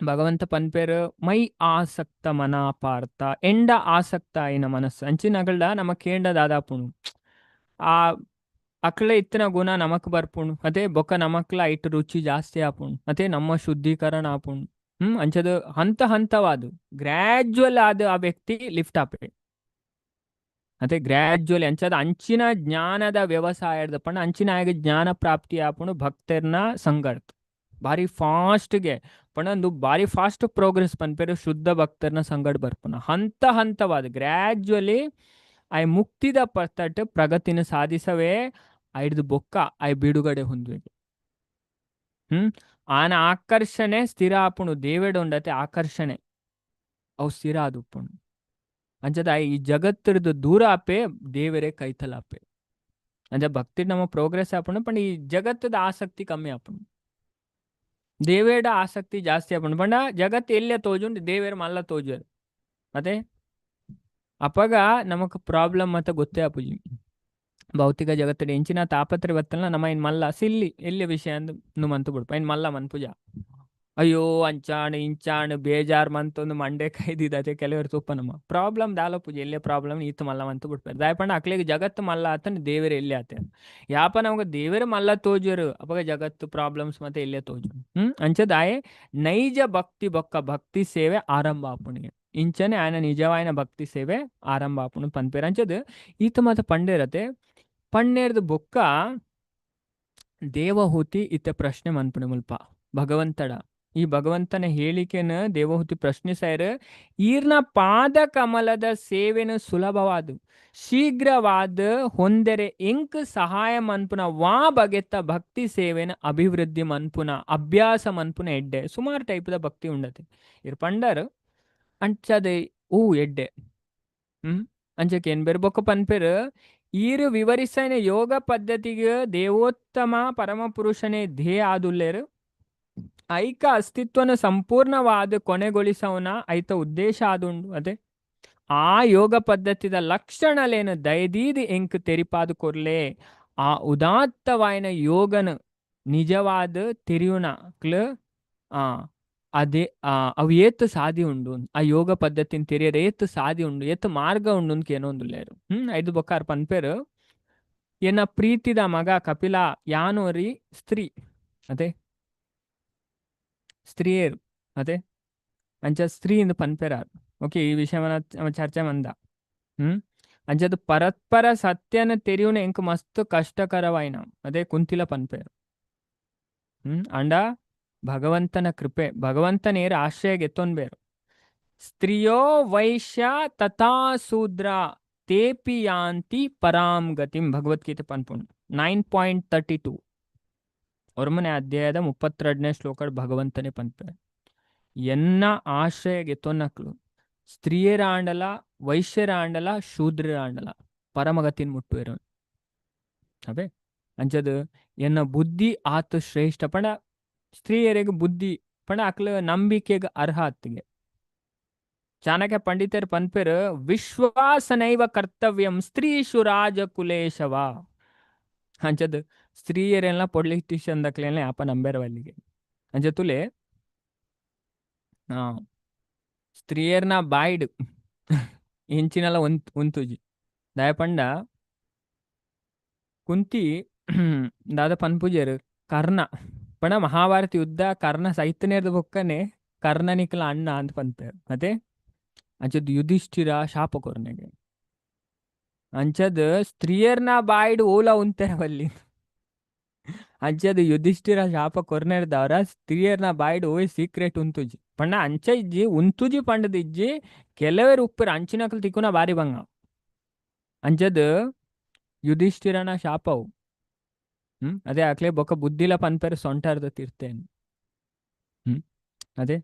ಭಗವಂತ ಪನ್ಪೆರ್ ಮೈ ಆಸಕ್ತ ಮನ ಪಾರ್ಥ ಎಂಡ ಆಸಕ್ತ ಆಯಿನ ಮನಸ್ಸು ಅಂಚಿನಗಳ್ಡ ನಮ್ಮ ಕೇಂಡ ದಾದಾಪುಣು ಆ ಅಕ್ಲ ಇತ್ತಿನ ಗುಣ ನಮಕ್ ಬರ್ಪುಂಡು. ಅದೇ ಬೊಕ್ಕ ನಮಕ್ಲ ಐಟ್ ರುಚಿ ಜಾಸ್ತಿ ಆಪುಂಡು. ಅದೇ ನಮ್ಮ ಶುದ್ಧೀಕರಣ ಆಪುಂಡು. ಅಂಚದ ಹಂತ ಹಂತವಾದ ಗ್ರಾಜುವಲ್ ಆದ ಆ ವ್ಯಕ್ತಿ ಲಿಫ್ಟ್ ಆಪೆ. ಅದೇ ಗ್ರಾಜುವಲಿ ಅಂಚದ ಅಂಚಿನ ಜ್ಞಾನದ ವ್ಯವಸಾಯದ ಪಂಡ ಅಂಚಿನ ಆಗ ಜ್ಞಾನ ಪ್ರಾಪ್ತಿ ಆಪುಂಡು ಭಕ್ತರ್ನ ಸಂಗರ್ತ್ ಭಾರಿ ಫಾಸ್ಟ್ಗೆ ಪಂಡ ಭಾರಿ ಫಾಸ್ಟ್ ಪ್ರೋಗ್ರೆಸ್ ಪನ್ಪೇರು ಶುದ್ಧ ಭಕ್ತರ್ನ ಸಂಗಡ್ ಬರ್ಪುನ ಹಂತ ಹಂತವಾದ ಗ್ರಾಜುವಲಿ I ಮುಕ್ತಿದ ಪರ್ತಟ್ ಪ್ರಗತಿನ ಸಾಧಿಸವೇ ಐಡ್ದು ಬೊಕ್ಕ I ಬಿಡುಗಡೆ ಹೊಂದುವೆ. ಆನ ಆಕರ್ಷಣೆ ಸ್ಥಿರ ಆಪುಂಡು ದೇವೆಡ ಉಂಡತೆ ಆಕರ್ಷಣೆ ಅವು ಸ್ಥಿರ ಆದುಪ್ಪುಂಡು. ಅಂಚದ ಈ ಜಗತ್ತಿರ್ದು ದೂರ ಆಪೆ ದೇವರೇ ಕೈತಲಾಪೆ. ಅಂಚ ಭಕ್ತಿ ನಮ್ಮ ಪ್ರೋಗ್ರೆಸ್ ಆಪುಂಡು ಪಂಡ ಈ ಜಗತ್ತದ ಆಸಕ್ತಿ ಕಮ್ಮಿ ಆಪುಂಡು ದೇವೇಡ ಆಸಕ್ತಿ ಜಾಸ್ತಿ ಆಪುಂಡು ಪಂಡ ಜಗತ್ತು ಎಲ್ಲೇ ತೋಜುಂಡು ದೇವೇರ್ ಮಲ್ಲ ತೋಜುವೆರ್. ಮತ್ತೆ ಅಪಗ ನಮಕ್ ಪ್ರಾಬ್ಲಮ್ ಮತ್ತೆ ಗೊತ್ತೇ ಆಪುಜಿ. ಭೌತಿಕ ಜಗತ್ತಡು ಎಂಚಿನ ತಾಪತ್ರ ಬತ್ತಲ್ಲ ನಮ್ಮ ಇನ್ ಮಲ್ಲ ಸಿಲ್ಲಿ ಎಲ್ಲಿ ವಿಷಯ ಅಂದ್ ಮಂತು ಬಿಡ್ಪ ಇನ್ ಮಲ್ಲ ಮನ್ಪುಜ. ಅಯ್ಯೋ ಅಂಚಾಣ್ ಇಂಚಾಣ್ ಬೇಜಾರ್ ಮಂತೊಂದು ಮಂಡೆ ಕೈದಿದ್ದತೆ ಕೆಲವರು ತೂಪ ನಮ್ಮ ಪ್ರಾಬ್ಲಮ್ ದಾಲ ಪೂಜೆ ಎಲ್ಲೇ ಪ್ರಾಬ್ಲಮ್ ಈತ ಮಲ್ಲ ಮಂತು ಬಿಡ್ಪಾರೆ. ದಾಯಪಂಡ ಅಕ್ಲೆಗ್ ಜಗತ್ತು ಮಲ್ಲ ಆತನ ದೇವರೇ ಎಲ್ಲೇ ಆತೆ. ಯಾಪ ನಮಗ ದೇವರೇ ಮಲ್ಲ ತೋಜರು ಅಪಗ ಜಗತ್ತು ಪ್ರಾಬ್ಲಮ್ಸ್ ಮತ್ತೆ ಎಲ್ಲೇ ತೋಜು. ಅಂಚ ದಾಯೆ ನೈಜ ಭಕ್ತಿ ಬೊಕ್ಕ ಭಕ್ತಿ ಸೇವೆ ಆರಂಭ ಆಪುಣಿಗೆ. ಇಂಚನೆ ಆಯನ ನಿಜವಾಯಿನ ಭಕ್ತಿ ಸೇವೆ ಆರಂಭ ಆಪುಣು ಪನ್ಪೇರ್. ಅಂಚದ್ ಈತ ಮಾತ ಪಂಡೇರತೆ ಪಣ್ಣೇರ್ದು ಬೊಕ್ಕ ದೇವಹೂತಿ ಇತ್ತ ಪ್ರಶ್ನೆ ಮನ್ಪುಣೆ ಮುಲ್ಪ ಭಗವಂತಡ. ಈ ಭಗವಂತನ ಹೇಳಿಕೆನ ದೇವಹೂತಿ ಪ್ರಶ್ನಿಸಾಯರ್ ಈರ್ನ ಪಾದ ಕಮಲದ ಸೇವೆನು ಸುಲಭವಾದು ಶೀಘ್ರವಾದ ಹೊಂದರೆ ಎಂಕ್ ಸಹಾಯ ಮನ್ಪುನ ವಾ ಬಗೆತ್ತ ಭಕ್ತಿ ಸೇವೆನ ಅಭಿವೃದ್ಧಿ ಮನ್ಪುನ ಅಭ್ಯಾಸ ಮನ್ಪುನ ಎಡ್ಡೆ. ಸುಮಾರು ಟೈಪ್ದ ಭಕ್ತಿ ಉಂಡತೆ ಇರ್ ಪಂಡರ್ ಅಂಚದೆ ಊ ಎಡ್ಡೆ. ಅಂಚಕ್ಕೆ ಏನ್ ಬೇರೆ ಬೊಕ್ಕ ಪನ್ಪೆರ್ ಈರು ವಿವರಿಸನೆ ಯೋಗ ಪದ್ಧತಿಗೆ ದೇವೋತ್ತಮ ಪರಮ ಪುರುಷನೇ ಧ್ಯೇಯ ಆದುಲ್ಲೇರು ಐಕ ಅಸ್ತಿತ್ವನ ಸಂಪೂರ್ಣವಾದ ಕೊನೆಗೊಳಿಸವನ ಐತ ಉದ್ದೇಶ ಆದುಂಡು. ಅದೇ ಆ ಯೋಗ ಪದ್ಧತಿದ ಲಕ್ಷಣಲೇನು ದಯದೀದಿ ಎಂಕ್ ತೆರಿಪಾದು ಕೊರ್ಲೆ ಆ ಉದಾತ್ತವಾಯಿನ ಯೋಗನ ನಿಜವಾದ ತೆರಿಯುನ ಕ್ಲ ಆ ಅದೇ ಅವು ಏತ್ ಸಾದಿ ಉಂಡು, ಆ ಯೋಗ ಪದ್ಧತಿನ ತೆರಿಯರೆ ಏತ್ ಸಾದಿ ಉಂಡು, ಏತ್ ಮಾರ್ಗ ಉಂಡು ಅಂತ ಕೇನೊಂದುಲ್ಲೇರು. ಐದು ಬೊಕ್ಕಾರ್ ಪನ್ಪೇರು, ಎನ್ನ ಪ್ರೀತಿದ ಮಗ ಕಪಿಲ ಯಾನೋರಿ ಸ್ತ್ರೀ, ಅದೇ ಸ್ತ್ರೀಯರು, ಅದೇ ಅಂಚ ಸ್ತ್ರೀ ಇಂದು ಪನ್ಪೇರಾರ್. ಓಕೆ, ಈ ವಿಷಯವನ್ನ ಚರ್ಚೆ ಮಂದ. ಅಂಚದ ಪರಸ್ಪರ ಸತ್ಯನ ತೆರಿಯುನ ಎಂಕ್ ಮಸ್ತ್ ಕಷ್ಟಕರವಾಯಿನ, ಅದೇ ಕುಂತಿಲ ಪನ್ಪೇರು. ಅಂಡ ಭಗವಂತನ ಕೃಪೆ, ಭಗವಂತನೇರ ಆಶ್ರಯ ಗೆತ್ತೊನ್ಬೇರು. ಸ್ತ್ರೀಯೋ ವೈಶ್ಯ ತಥಾ ಶೂದ್ರ ತೇಪಿ ಯಾಂತಿ ಪರಾಂ ಗತಿಂ, ಭಗವದ್ಗೀತೆ ಪನ್ಪುಂಡು 9.32 ಒರ್ಮನೆ ಅಧ್ಯಾಯದ 32ನೇ ಶ್ಲೋಕ ಭಗವಂತನೇ ಪನ್ಪೆ. ಎನ್ನ ಆಶ್ರಯ ಗೆತ್ತೊನ್ನಕ್ಲು ಸ್ತ್ರೀಯರಾಂಡಲ ವೈಶ್ಯರಾಂಡಲ ಶೂದ್ರರಾಂಡಲ ಪರಮಗತಿನ್ ಮುಟ್ಟುವೆರು. ಅವೇ ಅಂಚದ ಎನ್ನ ಬುದ್ಧಿ ಆತ ಶ್ರೇಷ್ಠ ಪಂಡ ಸ್ತ್ರೀಯರಿಗೆ ಬುದ್ಧಿ ಪಂಡ ಅಕ್ಲ ನಂಬಿಕೆಗೆ ಅರ್ಹ ಅತ್ತಿಗೆ. ಚಾಣಕ್ಯ ಪಂಡಿತರು ಪನ್ಪೆರು ವಿಶ್ವಾಸನೈವ ಕರ್ತವ್ಯಂ ಸ್ತ್ರೀಷು ರಾಜಕುಲೇಶವ. ಅಂಚದ ಸ್ತ್ರೀಯರೆಲ್ಲ ಪೊಲಿಟಿಷಿಯನ್ ದಕ್ಲೆಲ್ಲ ಯಾಪ ನಂಬೇರವಲ್ಲಿಗೆ. ಅಂಚ ತುಲೆ ಸ್ತ್ರೀಯರ್ನ ಬಾಯ್ಡ್ ಎಂಚಿನಲ ಉಂತುಜಿ. ದಯಪಂಡ ಕುಂತಿ ದಾದ ಪನ್ಪುಜೆರ್ ಕರ್ಣ ಪಂಡ ಮಹಾಭಾರತ ಯುದ್ಧ ಕರ್ಣ ಸೈತನೇರ್ದ ಬೊಕ್ಕನೆ ಕರ್ಣನಿಕ್ಲ ಅಣ್ಣ ಅಂತ ಪನ್ಪೇರು. ಅದೇ ಅಂಚದ್ ಯುಧಿಷ್ಠಿರ ಶಾಪ ಕೊರ್ನೆಗೆ. ಅಂಚದ್ ಸ್ತ್ರೀಯರ್ನ ಬಾಯ್ಡ್ ಓಲ ಉಂತೆರವಲ್ಲಿ. ಅಂಚದ್ ಯುಧಿಷ್ಠಿರ ಶಾಪ ಕೊರ್ನೆರ್ದವರ ಸ್ತ್ರೀಯರ್ನ ಬಾಯ್ಡ್ ಓಯ್ ಸೀಕ್ರೆಟ್ ಉಂತುಜಿ ಪಂಡ ಅಂಚ ಇಜ್ಜಿ ಉಂತುಜಿ ಪಂಡದ ಇಜ್ಜಿ ಕೆಲವರು ಉಪ್ಪರ ಅಂಚಿನಕಲ್ ತಿಕ್ಕುನ ಬಾರಿ ಬಂಗ. ಅಂಚದ್ ಯುಧಿಷ್ಠಿರನ ಶಾಪವು. ಅದೇ ಅಕ್ಲೆ ಬೊಕ್ಕ ಬುದ್ಧಿಲ ಪನ್ಪೆರ್ ಸೊಂಟಾರ್ದ ತೀರ್ತೇನ್. ಅದೇ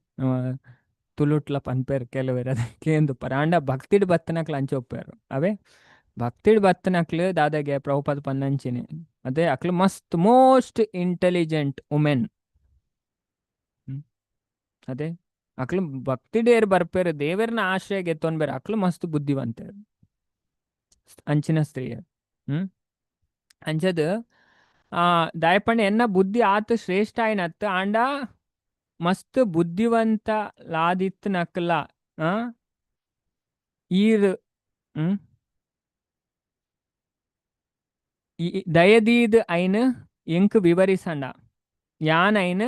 ತುಳುಟ್ಲ ಪನ್ಪೆರ್ ಕೆಲವರು ಅದೇ ಕೇಂದು ಪರಾಂಡ ಭಕ್ತಿಡ್ ಬತ್ತನಕ್ಲು ಅಂಚ ಒಪ್ಪೇರು. ಅವೇ ಭಕ್ತಿಡ್ ಬತ್ತನಕ್ಲು ದಾದಾಗೆ ಪ್ರಭುಪಾದ ಪನ್ನಂಚಿನಿ ಅದೇ ಅಕ್ಲು ಮಸ್ತ್ ಮೋಸ್ಟ್ ಇಂಟೆಲಿಜೆಂಟ್ ವುಮೆನ್. ಅದೇ ಅಕ್ಲು ಭಕ್ತಿಡೇರ್ ಬರ್ಪೇರು ದೇವರನ ಆಶ್ರಯ ಗೆತ್ತೊನ್ಬೇರು ಅಕ್ಲು ಮಸ್ತ್ ಬುದ್ಧಿವಂತರು ಅಂಚಿನ ಸ್ತ್ರೀಯರು. ಅಂಚದ್ ಆ ದಾಯಪಂಡ ಎನ್ನ ಬುದ್ಧಿ ಆತ ಶ್ರೇಷ್ಠ ಆಯ್ನತ್ ಆಂಡ ಮಸ್ತ್ ಬುದ್ಧಿವಂತ ಲಾದಿತ್ ನಕ್ಲ ಈರ್ ದಯದೀದ್ ಐನ್ ಎಂಕ್ ವಿವರಿಸಂಡ ಯಾನ್ ಐನ್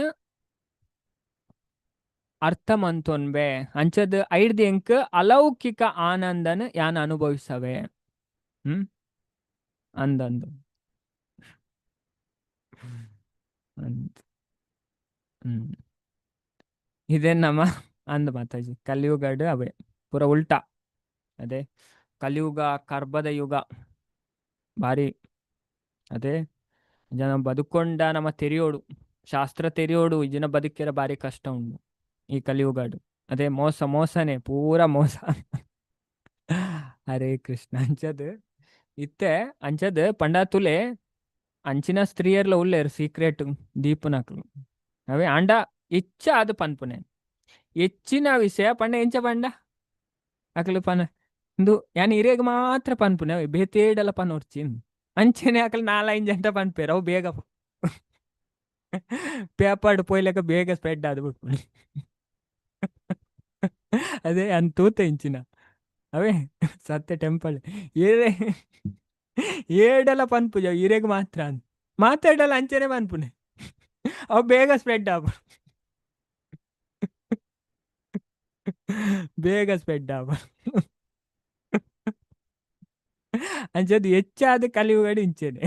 ಅರ್ಥ ಮಂತೊನ್ಬೆ ಅಂಚದ್ ಐಡ್ದ್ ಎಂಕ್ ಅಲೌಕಿಕ ಆನಂದನ್ ಯಾನ್ ಅನುಭವಿಸವೆ. ಅಂದಂದು ಇದೇ ನಮ್ಮ ಅಂದ ಮಾತಾಜಿ ಕಲಿಯುಗಡ್ ಅವೇ ಪೂರ ಉಲ್ಟಾ. ಅದೇ ಕಲಿಯುಗ ಕರ್ಬದ ಯುಗ ಬಾರಿ. ಅದೇ ಜನ ಬದುಕೊಂಡ ನಮ್ಮ ತೆರಿಯೋಡು ಶಾಸ್ತ್ರ ತೆರಿಯೋಡು ಜನ ಬದುಕಿರ ಬಾರಿ ಕಷ್ಟ ಉಂಟು ಈ ಕಲಿಯುಗಡು. ಅದೇ ಮೋಸ ಮೋಸನೆ ಪೂರ ಮೋಸ. ಹರೇ ಕೃಷ್ಣ. ಅಂಚದ್ ಇತ್ತೆ ಅಂಚದ್ ಪಂಡಾತುಲೆ ಅಂಚಿನ ಸ್ತ್ರೀಯರ್ಲ ಉಲ್ಲೇರು ಸೀಕ್ರೆಟ್ ದೀಪನಕ್ಲು. ಅವೇ ಅಂಡ ಹೆಚ್ಚ ಅದು ಪನ್ಪುನೆ ಹೆಚ್ಚಿನ ವಿಷಯ ಪಂಡ ಎಂಚ ಪಂಡ ಅಕ್ಲು ಪನ ಇಂದು ಯಾನ್ ಇರೇಗ್ ಮಾತ್ರ ಪನ್ಪುನೆ ಅವೆ ಬೇತೇಡಲ ಪನೊರ್ಚಿ ಅಂಚನೆ ಅಕ್ಲು ನಾಲೈನ್ ಜಂಟ ಪನ್ಪೇರು ಅವು ಬೇಗ ಪೇಪರ್ಡ್ ಪೋಯ್ಲೆಕ ಬೇಗ ಸ್ಪ್ರೆಡ್ ಆದ್ ಬಿಟ್ಪುನಿ. ಅದೇ ಅನ್ ತೂತ ಇಂಚಿನ ಅವೇ ಸತ್ಯ ಟೆಂಪಲ್ ಏರೆ ಏಡಲ ಪನ್ಪುಜ ಇರೆಗ್ ಮಾತ್ರ ಮಾತಾಡಲ್ಲ ಅಂಚನೆ ಪನ್ಪುನೆ ಅವು ಬೇಗ ಸ್ಪ್ರೆಡ್ ಆಪು ಬೇಗ ಸ್ಪ್ರೆಡ್ ಆಪು. ಅಂಚದು ಹೆಚ್ಚಾದ ಕಲಿಯುಗಡು ಇಂಚೆನೆ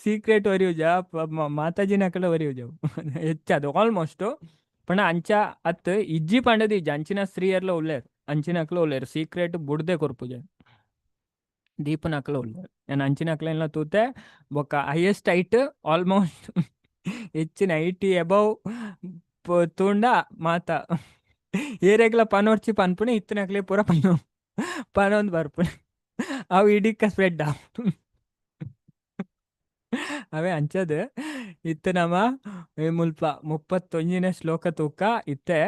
ಸೀಕ್ರೆಟ್ ಒರಿಯುಜ ಮಾತಾಜಿನ ಕಡೆ ಒರಿಯುಜ ಹೆಚ್ಚಾದ ಆಲ್ಮೋಸ್ಟ್ ಪಂಡ ಅಂಚ ಅತ್ ಇಜ್ಜಿ ಪಂಡದ ಇಜ್ಜಿ ಅಂಚಿನ ಸ್ತ್ರೀಯರ್ಲ ಉಲ್ಲೇರು ಅಂಚಿನಕ್ಲ ಉಲ್ಲೇರು ಸೀಕ್ರೆಟ್ ಬುಡ್ದೆ ಕೊರ್ಪುಜ ದೀಪನಕ್ಲ ಉಲ್ಲೇರು. ನಾನು ಅಂಚಿನಕ್ಲೆಲ್ಲ ತೂತೆ ಬೊಕ್ಕ ಹೈಯೆಸ್ಟ್ ಹೈಟ್ ಆಲ್ಮೋಸ್ಟ್ ಹೆಚ್ಚಿನ 80 ಅಬೌವ್ ತೂಂಡ ಮಾತ ಏರೆಗ್ಲ ಪನೊರ್ಚಿ ಪನ್ಪುನೆ ಇತ್ತಿನಕ್ಲೆ ಪೂರ ಪನೊ ಪನೊಂದು ಬರ್ಪುನೆ ಅವು ಇಡೀಕ ಸ್ಪ್ರೆಡ್ ಅವೇ. ಅಂಚದ್ ಇತ್ತೆ ನಮ್ಮ ಮುಲ್ಪ 31ನೇ ಶ್ಲೋಕ ತೂಕ ಇತ್ತೆ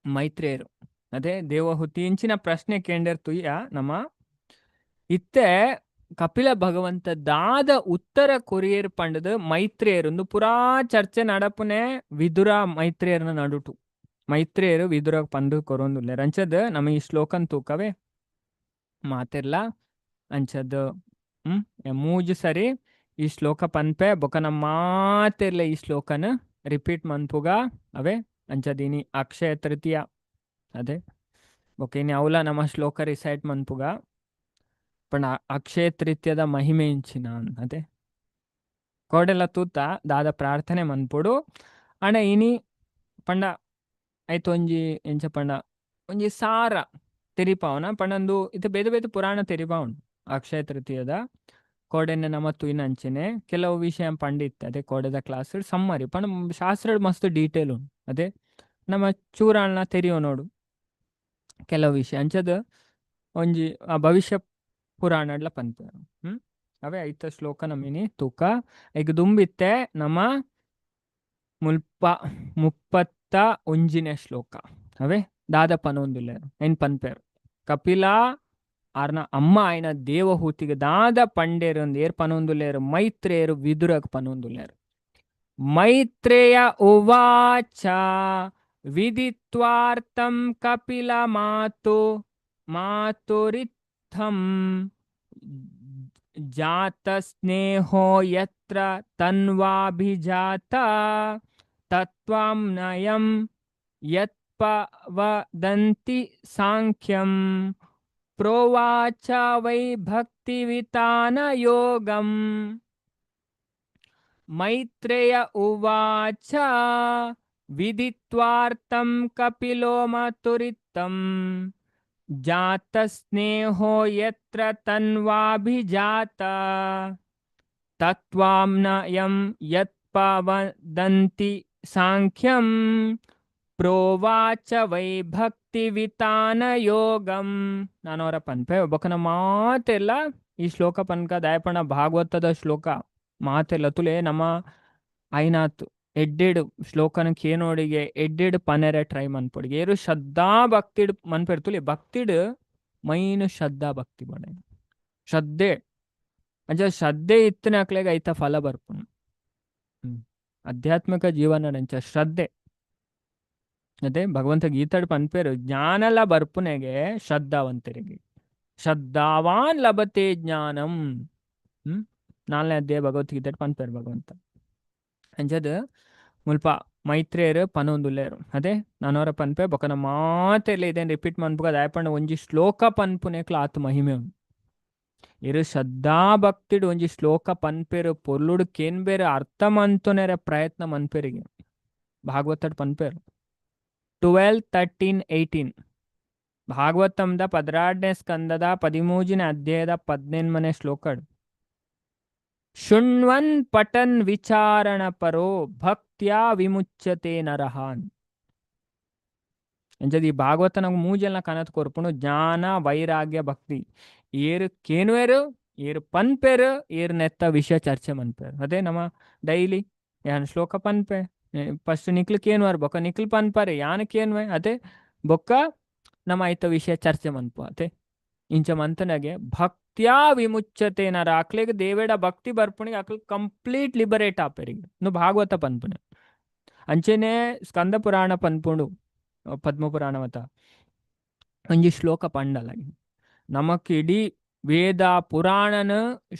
ಮೈತ್ರೇಯರು ಅದೇ ದೇವಹುತಿ ಇಂಚಿನ ಪ್ರಶ್ನೆ ಕೇಂಡರ್ ತುಯ್ಯ ನಮ್ಮ ಇತ್ತೆ ಕಪಿಲ ಭಗವಂತ ದಾದ ಉತ್ತರ ಕೊರಿಯರ್ ಪಂಡದು ಮೈತ್ರೇಯರು ಒಂದು ಪುರಾ ಚರ್ಚೆ ನಡಪುನೆ ವಿದುರ ಮೈತ್ರೇಯರ್ನ ನಡುಟು. ಮೈತ್ರೇಯರು ವಿದುರ ಪಂದು ಕೊರೊಂದುಲ್ಲೆರ್ ಅಂಚದ್ ನಮ ಈ ಶ್ಲೋಕನ್ ತೂಕವೆ ಮಾತೆರ್ಲ ಅಂಚದ್ ಮೂಜಿ ಸರಿ ಈ ಶ್ಲೋಕ ಪನ್ಪೆ ಬೊಕ ನಮ್ಮ ಮಾತೆರ್ಲ ಈ ಶ್ಲೋಕನ ರಿಪೀಟ್ ಮನ್ಪುಗ ಅವೇ. ಅಂಚದಿನಿ ಅಕ್ಷಯ ತೃತೀಯ ಅದೇ ಬೊಕ ಇನಿ ಅವಲ ನಮ್ಮ ಶ್ಲೋಕ ರಿಸೈಟ್ ಮನ್ಪುಗ ಪಂಡ ಅಕ್ಷಯ ತೃತೀಯದ ಮಹಿಮೆ ಇಂಚಿನ ಅದೇ ಕೋಡೆಲ ತೂತ ದಾದ ಪ್ರಾರ್ಥನೆ ಮನ್ಪೊಡು. ಅಂಡ ಇನಿ ಪಂಡ ಐತ ಒಂಜಿ ಎಂಚ ಪಂಡ ಒಂಜಿ ಸಾರ ತೆರಿಪಾವನ ಪಂಡಂದು ಇತ್ತೆ ಬೇತೆ ಬೇತೆ ಪುರಾಣ ತೆರಿಪಾವುಂಡು ಅಕ್ಷಯ ತೃತೀಯದ ಕೋಡೆನೆ ನಮ ತೂಯಿನ ಅಂಚೆನೆ ಕೆಲವು ವಿಷಯ ಪಂಡಿತ್ತೆ ಅದೇ ಕೋಡೆದ ಕ್ಲಾಸ್ ಸಮ್ಮರಿ ಪಂಡ ಶಾಸ್ತ್ರ ಮಸ್ತ್ ಡೀಟೇಲ್ ಉಂಡು ಅದೇ ನಮ್ಮ ಚೂರಾಳ್ನ ತೆರಿಯೋ ನೋಡು ಕೆಲವು ವಿಷಯ ಅಂಚದ ಒಂಜಿ ಆ ಭವಿಷ್ಯ ಪುರಾಣಡ್ಲ ಪನ್ಪೆರ್. ಅವೇ ಐತ ಶ್ಲೋಕ ನಮಿನಿ ತೂಕ ಐಕ್ ದುಂಬಿತ್ತೆ ನಮ್ಮ ಮುಲ್ಪ 31ನೇ ಶ್ಲೋಕ ಅವೇ ದಾದ ಪನೊಂದುಲ್ಲೆರ್ ಐನ್ ಪನ್ಪೆರ್. ಕಪಿಲ ಆರ್ನ ಅಮ್ಮ ಆಯ್ನ ದೇವಹೂತಿಗೆ ದಾದ ಪಂಡೇರ್ ಅಂದ್ ಏರ್ ಪನೊಂದುಲ್ಲೆರ್ ಮೈತ್ರೇಯರು ವಿದುರಗ್ ಪನೊಂದುಲ್ಲೆರ್. ಮೈತ್ರೇಯ ಉವಾಚ ವಿದಿತ್ವಾರ್ಥಂ ಕಪಿಲ ಮಾತು ಮಾತುರಿತ್ಥಂ ಜಾತ ಸ್ನೇಹೋ ಯತ್ರ ತನ್ವಾಭಿಜಾತ ತತ್ವಾಂ ನಯಂ ಯತ್ಪವದಂತಿ ಸಾಂಖ್ಯಂ ಪ್ರೋವಾಚ ವೈ ಭಕ್ತಿವಿತಾನ ಯೋಗಂ. ಮೈತ್ರೇಯ ಉವಾಚ ವಿದಿತ್ವಾರ್ಥಂ ಕಪಿಲೋ ಮಾತುರಿತ್ತಂ ಜಾತಸ್ನೇಹೋ ಯತ್ರ ತನ್ವಾಭಿಜಾತ ತತ್ವಾಂ ನಯಂ ಯತ್ಪವದಂತಿ ಸಾಂಖ್ಯಂ ಪ್ರೋವಾಚ ವೈ ಭಕ್ತಿವಿತಾನ ಯೋಗಂ. ನಾನು ಅವರ ಪನ್ಪೆ ಬೊಕನ ಮಾತೆಲ್ಲ ಈ ಶ್ಲೋಕ ಪನ್ಕ ದಾಯಪಣ ಭಾಗವತದ ಶ್ಲೋಕ ಮಾತೆಲ್ಲ ತುಲೆ ನಮ್ಮ ಐನಾತ್ ಎಡ್ಡೆಡ್ ಶ್ಲೋಕನ ಕೇನೋಡಿಗೆ ಎಡ್ಡೆಡ್ ಪನೆರೆ ಟ್ರೈ ಮನ್ಪೊಡಿಗೆ ಏರು ಶ್ರದ್ಧಾ ಭಕ್ತಿಡ್ ಮನ್ಪೆರ್ ತುಲೆ ಭಕ್ತಿಡ್ ಮೈನ್ ಶ್ರದ್ಧಾ ಭಕ್ತಿ ಬಡ ಶ್ರದ್ಧೆ ಅಂಚ ಶ್ರದ್ಧೆ ಇತ್ತಿನಕ್ಲೆಗ್ ಐತ ಫಲ ಬರ್ಪುಂಡು. ಆಧ್ಯಾತ್ಮಿಕ ಜೀವನ ಅಂಚ ಶ್ರದ್ಧೆ ಅದೇ ಭಗವಂತ ಗೀತಾಡ್ ಪನ್ಪೇರು ಜ್ಞಾನಲ ಬರ್ಪುನೆಗೆ ಶ್ರದ್ಧಾವಂತರಿಗೆ ಶ್ರದ್ಧಾವಾನ್ ಲಭತೆ ಜ್ಞಾನಂ. 4ನೇ ಅಧ್ಯಾಯ ಭಗವದ್ಗೀತೆ ಪನ್ಪೇರು ಭಗವಂತ ಅಂಚದ್ ಮುಲ್ಪ ಮೈತ್ರೇಯರು ಪನೊಂದುಲ್ಲೆರ್ ಅದೇ ನಾನೋರ ಪನ್ಪೆ ಬೊಕನ ಮಾತೆರ್ಲ ಇದೇನ್ ರಿಪೀಟ್ ಮನ್ಪುಗ ದಾಯೆ ಒಂಜಿ ಶ್ಲೋಕ ಪನ್ಪುನೆಕ್ಲ ಆತ್ ಮಹಿಮೆ ಉಂಡು. ಇರು ಶ್ರದ್ಧಾ ಭಕ್ತಿಡ್ ಒಂಜಿ ಶ್ಲೋಕ ಪನ್ಪೆರು ಪೊರ್ಲುಡು ಕೇನ್ಬೇರು ಅರ್ಥ ಮಂತುನೆರೆ ಪ್ರಯತ್ನ ಮನ್ಪೆರಿಗೆ ಭಾಗವತಡ್ ಪನ್ಪೆರು 12 13 18 ಭಾಗವತಂದ 12ನೇ ಸ್ಕಂದದ 13ನೇ ಅಧ್ಯಾಯದ 18ನೇ ಶ್ಲೋಕಡ್ ಶೃಣ್ವನ್ ಪಠನ್ ವಿಚಾರಣ ಪರೋ ಭಕ್ತ್ಯಾ ವಿಮುಚ್ಯತೆ ನರಹಾನ್. ಅಂಚದ ಈ ಭಾಗವತ ನಮ್ಗೆ ಮೂಜೆಲ್ನ ಕನತ್ ಕೊರ್ಪುಂಡು ಜ್ಞಾನ ವೈರಾಗ್ಯ ಭಕ್ತಿ ಏರು ಕೇನುವೆರು ಏರು ಪನ್ಪೆರು ಏರು ನೆತ್ತ ವಿಷಯ ಚರ್ಚೆ ಮನ್ಪೆರು. ಅದೇ ನಮ್ಮ ಡೈಲಿ ಯಾನ್ ಶ್ಲೋಕ ಪನ್ಪೆ ಫಸ್ಟ್ ನಿಕ್ಲು ಕೇನುವಾರು ಬೊಕ್ಕ ನಿಕ್ಲು ಪನ್ಪಾರೆ ಯಾನ್ ಕೇನುವೆ ಅದೇ ಬೊಕ್ಕ ನಮ್ಮ ಐತ ವಿಷಯ ಚರ್ಚೆ ಮನ್ಪು ಅದೇ ಇಂಚ ಮಂತನಾಗೆ ಭಕ್ತ್ಯಾ ವಿಮುಚ್ಯತೆ ನರ ಅಕ್ಲೆಗ್ ದೇವೇಡ ಭಕ್ತಿ ಬರ್ಪುಣಿಗೆ ಅಕ್ಲು ಕಂಪ್ಲೀಟ್ ಲಿಬರೇಟ್ ಆಪೆರಿಗೆ ನು ಭಾಗವತ ಪನ್ಪುನೆ. ಅಂಚೆನೆ ಸ್ಕಂದ ಪುರಾಣ ಪನ್ಪುಂಡು ಪದ್ಮ ಪುರಾಣ ಮತ ಒಂಜಿ ಶ್ಲೋಕ ಪಂಡಲ ನಮಕ್ ಇಡೀ ವೇದ ಪುರಾಣನ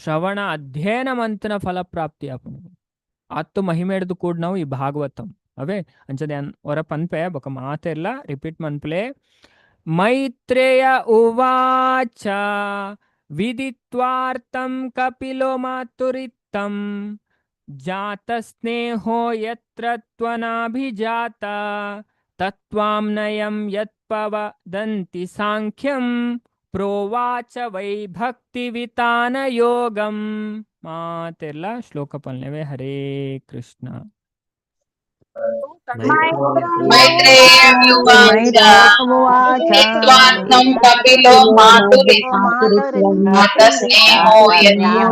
ಶ್ರವಣ ಅಧ್ಯಯನ ಮಂತನ ಫಲಪ್ರಾಪ್ತಿ ಆಪುಂಡು ಅತ್ತು ಮಹಿಮೆಡ್ದು ಕೂಡ ನಾವು ಈ ಭಾಗವತಂ ಅವೇ ಅಂಚದೆ ಹೊರ ಪನ್ಪೆ ಬೊಕ ಮಾತೆಲ್ಲ ರಿಪೀಟ್ ಮನ್ಪುಲೆ. ಮೈತ್ರೇಯ ಉವಾಚ ವಿದಿತ್ವಾರ್ಥಂ ಕಪಿಲೋ ಮಾತುರಿತ್ತಂ ಜಾತಸ್ನೇಹೋ ಯತ್ರ ತ್ವನಾಭಿಜಾತ ತತ್ವಾಂ ನಯಂ ಯತ್ಪವದಂತಿ ಸಾಂಖ್ಯಂ ಪ್ರೋವಾಚ ವೈ ಭಕ್ತಿವಿತಾನ ಯೋಗಂ. ಮಾತೆಲ್ಲ ಶ್ಲೋಕ ಪಲ್ಲೆವೆ. ಹರೇ ಕೃಷ್ಣ. मैत्रेय उवाच विद्वात्तं कपिलो मातुरित्मातस्नेहो यत्तः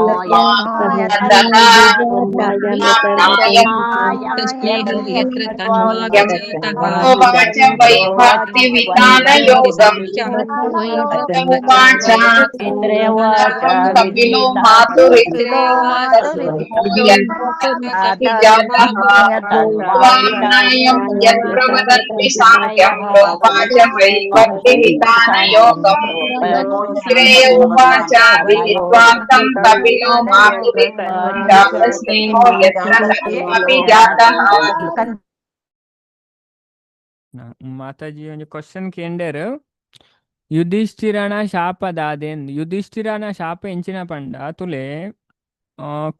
वै भक्तिवितानयोगम् उवाच कपिलो मातुरित्वाम्नायं यत्प्रवदन्ति साङ्ख्यं प्रोवाच वै भक्तिवितानयोगम् श्रेय उवाच विदित्वा तं कपिलो मातुरित्वास्नेहो यत्र तन्वापि जातः. ಮಾತಾಜಿ ಒಂಜಿ ಕ್ವಶನ್ ಕೇಂಡೆರ್, ಯುಧಿಷ್ಠಿರನ ಶಾಪ ದಾದೇನ್? ಯುಧಿಷ್ಠಿರನ ಶಾಪ ಎಂಚಿನ ಪಂಡ ತುಲೆ,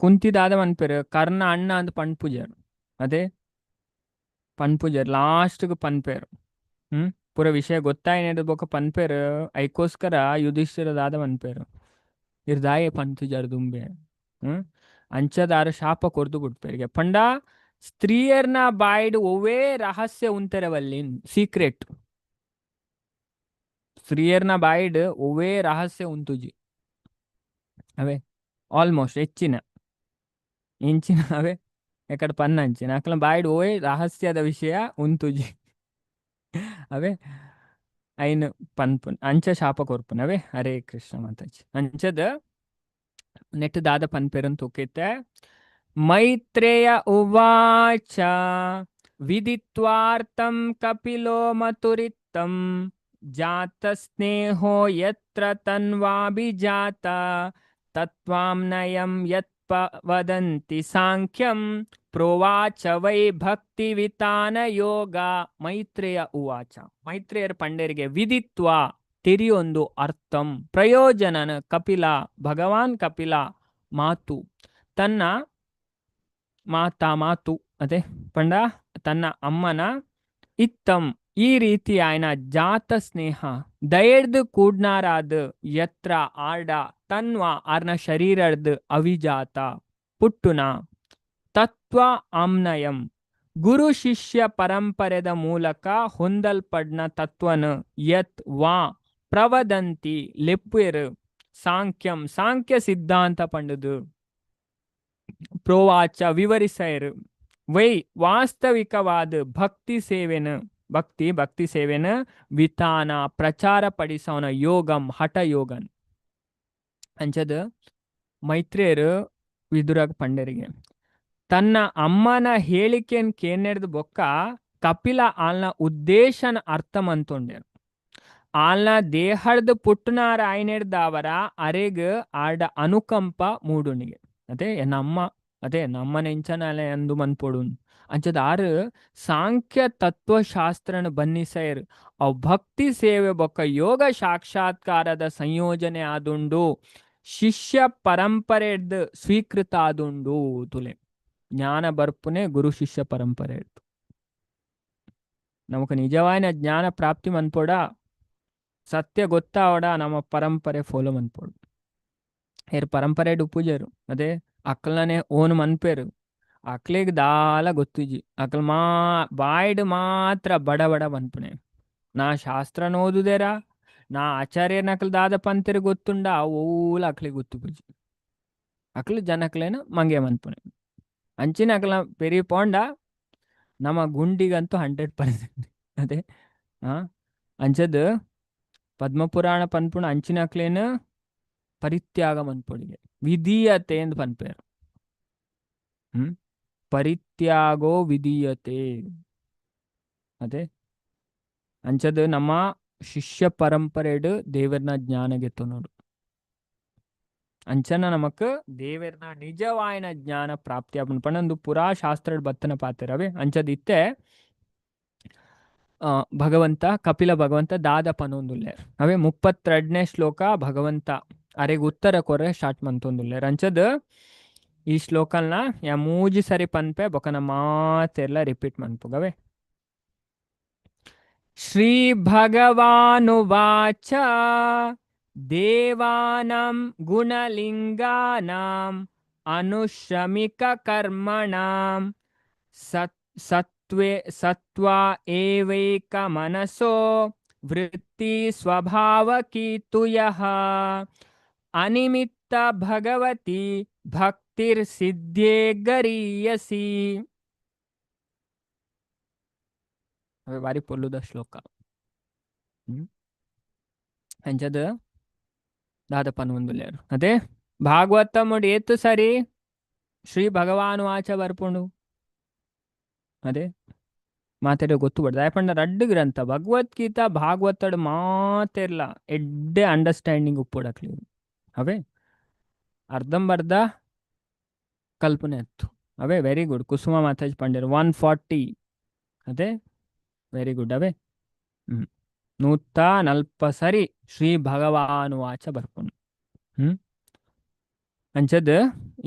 ಕುಂತಿ ದಾದ ಪನ್ಪೆರ್, ಕರ್ಣ ಅಣ್ಣ ಅಂದ್ ಪನ್ಪುಜೆರ್. ಅದೇ ಪನ್ಪುಜೆರ್, ಲಾಸ್ಟ್ ಪನ್ಪೆರ್. ಪೂರ ವಿಷಯ ಗೊತ್ತಾಯಿನೆಡ್ ಬೊಕ ಪನ್ಪೆರ್. ಐಕೋಸ್ಕರ ಯುಧಿಷ್ಠಿರ ದಾದ ಪನ್ಪೆರ್, ಇರ್ ದಾಯೆ ಪನ್ತುಜರ್ ದುಂಬೆ? ಅಂಚದಾರ ಶಾಪ ಕೊರ್ದು ಬಿಡ್ಪೆರ್ಗೆ. ಪಂಡ ಸ್ತ್ರೀಯರ್ನ ಬಾಯ್ಡ್ ಒವ್ವೇ ರಹಸ್ಯ ಉಂತೆರವಲ್ಲಿನ್, ಸೀಕ್ರೆಟ್. ಸ್ತ್ರೀಯರ್ನ ಬಾಯ್ಡ್ ಒವ್ವೇ ರಹಸ್ಯ ಉಂತುಜಿ ಅವೇ ಆಲ್ಮೋಸ್ಟ್ ಹೆಚ್ಚಿನ ಇಂಚಿನ ಅವೇ ಎಕಡೆ ಪನ್ನಂಚಿನ ಅಕ್ಲ ಬಾಯ್ಡ್ ಓಯ್ ರಹಸ್ಯದ ವಿಷಯ ಉಂತುಜಿ ಅವೇ. ಐನ್ ಪನ್ಪುನ್ ಅಂಚ ಶಾಪ ಕೊರ್ಪುನ್ ಅವೇ. ಹರೇ ಕೃಷ್ಣ ಮಾತಾಜಿ. ಅಂಚದ ನೆಟ್ ದಾದ ಪನ್ಪೆರನ್ ತೂಕಿತ್ತೆ. ಮೈತ್ರೇಯ ಉವಾಚ ವಿದಿತ್ವಾರ್ಥಂ ಕಪಿಲೋ ಮತುರಿತ್ತಂ ಜಾತ ಸ್ನೇಹೋ ಯತ್ರ ತನ್ವಾಭಿಜಾತ ತತ್ವಾಂನಯಂ ಯತ್ ವದಂತಿ ಸಾಂಖ್ಯಂ ಪ್ರೋವಾಚ ವೈ ಭಕ್ತಿ ವಿತಾನ ಯೋಗ. ಮೈತ್ರೇಯ ಉವಾಚ, ಮೈತ್ರೇಯರ್ ಪಂಡರಿಗೆ, ವಿದಿತ್ವ ತೆರಿಯೊಂದು, ಅರ್ಥಂ ಪ್ರಯೋಜನನ, ಕಪಿಲ ಭಗವಾನ್ ಕಪಿಲ, ಮಾತು ತನ್ನ ಮಾತಾ ಮಾತು ಅದೇ ಪಂಡ ತನ್ನ ಅಮ್ಮನ, ಇತ್ತಂ ಈ ರೀತಿ ಆಯ್ನ, ಜಾತ ಸ್ನೇಹ ದಯರ್ದು ಕೂಡ್ನಾರಾದ, ಯತ್ರ ಆರ್ಡ, ತನ್ವ ಆರ್ನ ಶರೀರರ್ದು, ಅವಿಜಾತ ಪುಟ್ಟುನ, ತತ್ವ ಆಮ್ನಯಂ ಗುರು ಶಿಷ್ಯ ಪರಂಪರೆದ ಮೂಲಕ ಹೊಂದಲ್ಪಡ್ನ ತತ್ವನ, ಯತ್ ವಾ ಪ್ರವದಂತಿ ಲೆಪ್ಪುಯರು, ಸಾಂಖ್ಯಂ ಸಾಂಖ್ಯ ಸಿದ್ಧಾಂತ ಪಂಡುದು, ಪ್ರೋವಾಚ ವಿವರಿಸಯರು, ವೈ ವಾಸ್ತವಿಕವಾದ ಭಕ್ತಿ ಸೇವೆನ ಭಕ್ತಿ ಭಕ್ತಿ ಸೇವೆನ, ವಿತಾನ ಪ್ರಚಾರ ಪಡಿಸವನ, ಯೋಗಂ ಹಠ ಯೋಗನ್. ಅಂಚದ ಮೈತ್ರೇಯರು ವಿದುರಾಗ ಪಂಡರಿಗೆ, ತನ್ನ ಅಮ್ಮನ ಹೇಳಿಕೆನ್ ಕೇನೆರ್ದು ಬೊಕ್ಕ ಕಪಿಲ ಆಲ್ನ ಉದ್ದೇಶನ ಅರ್ಥ ಮಂತೊಂಡೆರು. ಆಲ್ನ ದೇಹರ್ದು ಪುಟ್ಟನಾರ ಆಯ್ನೆಡ್ದಾವರ ಅರೆಗ್ ಆಡ ಅನುಕಂಪ ಮೂಡುನಿಗೆ. ಅದೇ ನಮ್ಮ ಅದೇ ನಮ್ಮ ನೆಂಚನಾಲೆ ಅಂದು ಮನ್ಪೊಡು ಅಂಚದ ಆರು ಸಾಂಖ್ಯ ತತ್ವಶಾಸ್ತ್ರನ ಬನ್ನಿಸೈರ್. ಅವು ಭಕ್ತಿ ಸೇವೆ ಬೊಕ್ಕ ಯೋಗ ಸಾಕ್ಷಾತ್ಕಾರದ ಸಂಯೋಜನೆ ಆದುಂಡು, ಶಿಷ್ಯ ಪರಂಪರೆಡ್ದು ಸ್ವೀಕೃತ ಆದುಂಡು. ತುಲೆ ಜ್ಞಾನ ಬರ್ಪುನೆ ಗುರು ಶಿಷ್ಯ ಪರಂಪರೆ. ನಮಕ್ ನಿಜವಾಯಿನ ಜ್ಞಾನ ಪ್ರಾಪ್ತಿ ಮನ್ಪೊಡ, ಸತ್ಯ ಗೊತ್ತಾವಡ, ನಮ್ಮ ಪರಂಪರೆ ಫಾಲೋ ಮನ್ಪೊಡು. ಏರ್ ಪರಂಪರೆ ಉಪ್ಪುಜೆರು. ಅದೇ ಅಕ್ಲನೆ ಓನ್ ಮನ್ಪೇರು. ಅಕ್ಲೆಗ್ ದಾಲ ಗೊತ್ತಿಜಿ. ಅಕ್ಲ ಮಾ ಬಾಯ್ಡ್ ಮಾತ್ರ ಬಡ ಬಡ ಮನ್ಪುನೆ. ನಾ ಶಾಸ್ತ್ರ ಓದುದೇರಾ, ನಾ ಆಚಾರ್ಯನಕ್ಲ್ ದಾದ ಪಂತೆರ್ ಗೊತ್ತುಂಡ, ಓಲ ಅಕ್ಲೆಗ್ ಗೊತ್ತುಪುಜಿ. ಅಕ್ಲು ಜನಕ್ಲೇನ ಮಂಗೆ ಮನ್ಪುನೆ. ಅಂಚಿನ ಅಕ್ಲ ಪೆರಿ ಪೋಂಡ ನಮ್ಮ ಗುಂಡಿಗಂತೂ 100%. ಅದೇ ಆ ಅಂಚದ್ ಪದ್ಮಪುರಾಣ ಪನ್ಪುಣ ಅಂಚಿನ ಅಕ್ಲೇನ ಪರಿತ್ಯಾಗ ಮನ್ಪೊಡಿಗೆ, ವಿಧೀಯತೆ ಎಂದು ಪನ್ಪೇರು. ಪರಿತ್ಯಾಗೋ ವಿಧೀಯತೆ. ಅದೇ ಅಂಚದ್ ನಮ್ಮ ಶಿಷ್ಯ ಪರಂಪರೆಡ್ ದೇವರ್ನ ಜ್ಞಾನ ನೋಡು. ಅಂಚನ ನಮಕ್ ದೇವರ್ನ ನಿಜವಾಯಿನ ಜ್ಞಾನ ಪ್ರಾಪ್ತಿ ಆಪುಂಡು ಪಂಡ ಪುರಾ ಶಾಸ್ತ್ರಡ್ ಬತ್ತನ ಪಾತೆರವೆ. ಅಂಚದ್ ಇತ್ತೆ ಭಗವಂತ ಕಪಿಲ ಭಗವಂತ ದಾದ ಪನೊಂದುಲ್ಲೆರ್. ಅವೇ 32ನೇ ಶ್ಲೋಕ ಭಗವಂತ ಅರೆಗ್ ಉತ್ತರ ಕೊರ್ರೆ ಸ್ಟಾರ್ಟ್ ಮಂತೊಂದುಲ್ಲೆರ್. ಅಂಚದ್ ಈ ಶ್ಲೋಕಲ್ನ ಯಾ ಮೂಜಿ ಸರಿ ಪನ್ಪೆ, ಬೊಕನ ಮಾತೆರ್ಲ ರಿಪೀಟ್ ಮನ್ಪುಗವೆ. ಶ್ರೀ ಭಗವಾನುವಾಚ ದೇವಾನಾಂ ಗುಣಲಿಂಗಾನಾಂ ಅನುಶ್ರಮಿಕ ಕರ್ಮಣಾಂ ಸತ್ ಸತ್ವೆ ಸತ್ವ ಏವೈಕ ಮನಸೋ ವೃತ್ತಿ ಸ್ವಭಾವಕಿ ತು ಯಃ ಅನಿಮಿತ್ತ ಭಗವತಿ ಭಕ್ತಿರ್ಸಿದ್ಧೇ ಗರೀಯಸಿ. ಅವೆ ಬಾರಿ ಪೊಲ್ಲುದ ಶ್ಲೋಕ. ಅಂಚದ ದಾದ ಪನೊಂದುಲ್ಲೆರ್ ಅದೇ ಭಾಗವತಮುಡು ಏತ್ ಸರಿ ಶ್ರೀ ಭಗವಾನ್ ವಾಚ ಬರ್ಪುಂಡು. ಅದೇ ಮಾತೆರೆ ಗೊತ್ತು ಬಡ್ದು ದಾಯೆ ಪಂಡ ರಡ್ಡ್ ಗ್ರಂಥ ಭಗವದ್ಗೀತಾ ಭಾಗವತಡ್ ಮಾತೆರ್ಲ ಎಡ್ಡೆ ಅಂಡರ್ಸ್ಟ್ಯಾಂಡಿಂಗ್ ಉಪ್ಪೊಡು ಅವೇ ಅರ್ಧಂಬರ್ಧ ಕಲ್ಪನೆ ಅತ್ತು. ಅವೇ ವೆರಿ ಗುಡ್ ಕುಸುಮ ಮಾತಾಜಿ ಪಂಡೆರ್ 140. ಅದೇ ವೆರಿ ಗುಡ್. ಅವೇ 140 ಸರಿ ಶ್ರೀ ಭಗವಾನ್ ವಾಚ ಬರ್ಪುಂಡು. ಅಂಚದ್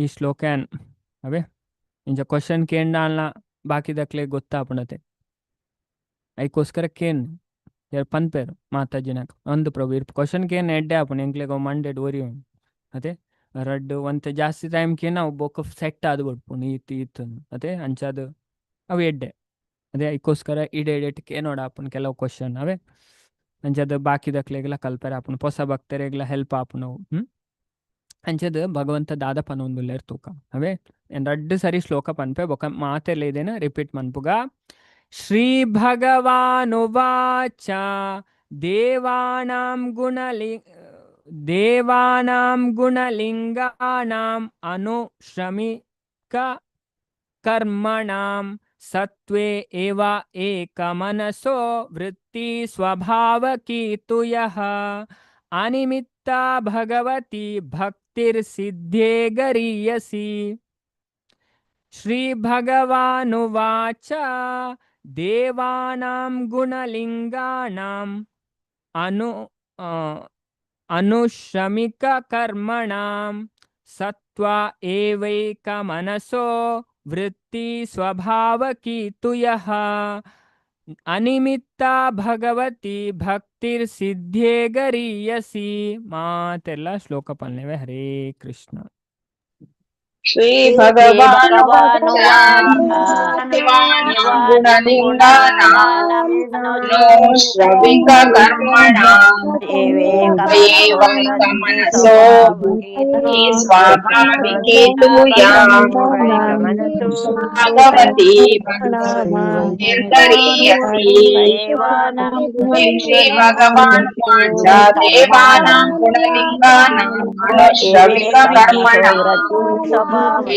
ಈ ಶ್ಲೋಕನ್ ಅವೇ ಇಂಚ ಕ್ವಶನ್ ಕೇಂಡಾನ್ಲ ಬಾಕಿದಕ್ಲೆ ಗೊತ್ತಾಪುಂಡತೆ ಐಕೋಸ್ಕರ ಕೇನ್ ಯಾರ್ ಪನ್ಪೆರ್ ಮಾತಾಜಿನಕ್ ಅಂದ್ ಪ್ರಭು ಇರ್ ಕ್ವಶನ್ ಕೇನ್ ಎಡ್ಡೆ ಆಪುಂಡು ಎಂಕ್ಲೆಗ್ ಅವು ಮಂಡೆಡ್ ಒರಿಯುಂಡು. ಅತೆ ರಡ್ಡ್ ಒಂತೆ ಜಾಸ್ತಿ ಟೈಮ್ ಕೇನ್ ಅವು ಬೊಕ್ಕ ಸೆಟ್ ಆದ್ ಬುಡ್ಪುಂಡು ಈತ್ ಈತ್ ಅತೆ ಅಂಚಾದ್ ಅವು ಎಡ್ಡೆ. ಅದೇ ಐಕೋಸ್ಕರ ಇಡೆ ಇಡೆಟ್ ಕೇನೋಡ್ ಆಪುಂಡು ಕೆಲವು ಕ್ವಶನ್. ಅವೇ ಅಂಚಾದ್ ಬಾಕಿದಕ್ಲೆಗ್ಲ ಕಲ್ಪೆರೆ ಆಪುಂಡು ಪೊಸ ಭಕ್ತರೆಗ್ಲ ಹೆಲ್ಪ್ ಆಪುಂಡು. ಅಂಚದ್ ಭಗವಂತ ದಾದ ಪನೊಂದುಲ್ಲೆರ್ ತೂಕ. ಅವೇ ರಡ್ಡ್ ಸರಿ ಶ್ಲೋಕ ಪನ್ಪೆ ಬೊಕ ಮಾತೆರ್ಲ ಇದೇನ ರಿಪೀಟ್ ಮನ್ಪುಗ. ಶ್ರೀ ಭಗವಾನುವಾಚ ದೇವಾನಾಂ ಗುಣಲಿ ದೇವಾನಾಂ ಗುಣಲಿಂಗಾನಾಂ ಅನುಶ್ರಮಿಕ ಕರ್ಮಣಾಂ ಸತ್ವೇ ಏವ ಏಕಮನಸೋ ವೃತ್ತಿ ಸ್ವಭಾವಕಿ ತು ಯಃ ಅನಿಮಿತ್ತ ಭಗವತಿ ಭಕ್ತಿರ್ಸಿದ್ಧೇ ಗರೀಯಸಿ. ಶ್ರೀ ಭಗವಾನುವಾಚ ದೇವಾನಾಂ ಗುಣಲಿಂಗಾನಾಂ ಅನು ಅನುಶ್ರಮಿಕ ಕರ್ಮಣಾಂ ಸತ್ವ ಏವೈಕ ಮನಸೋ ವೃತ್ತಿ ಸ್ವಭಾವಕಿ ತು ಯಃ ಅನಿಮಿತ್ತ ಭಗವತಿ ಭಕ್ತಿರ್ಸಿದ್ಧೇ ಗರೀಯಸಿ. ಮಾತೆಲ್ಲ ಶ್ಲೋಕ ಪನ್ಲೆವೆ. ಹರೇ ಕೃಷ್ಣ. ಶ್ರೀ ಭಗವಾನುವಾಚ ಗುಣಲಿಂಗಾನಾಂ ಶ್ರವಿಕ ಕರ್ಮಣಾಂ ಏವೈಕಮನಸೋ ಸ್ವಾಭಾವಿಕೇ ತು ಯಾ ಭಗವತಿ ನಿರ್ಗರೀಯಸಿ. ಶ್ರೀ ಭಗವಾನ್ ವಾಚ ದೇವಾನಾಂ ಗುಣಲಿಂಗಾನಾಂ ಅನುಶ್ರವಿಕ ಕರ್ಮಣಾಂ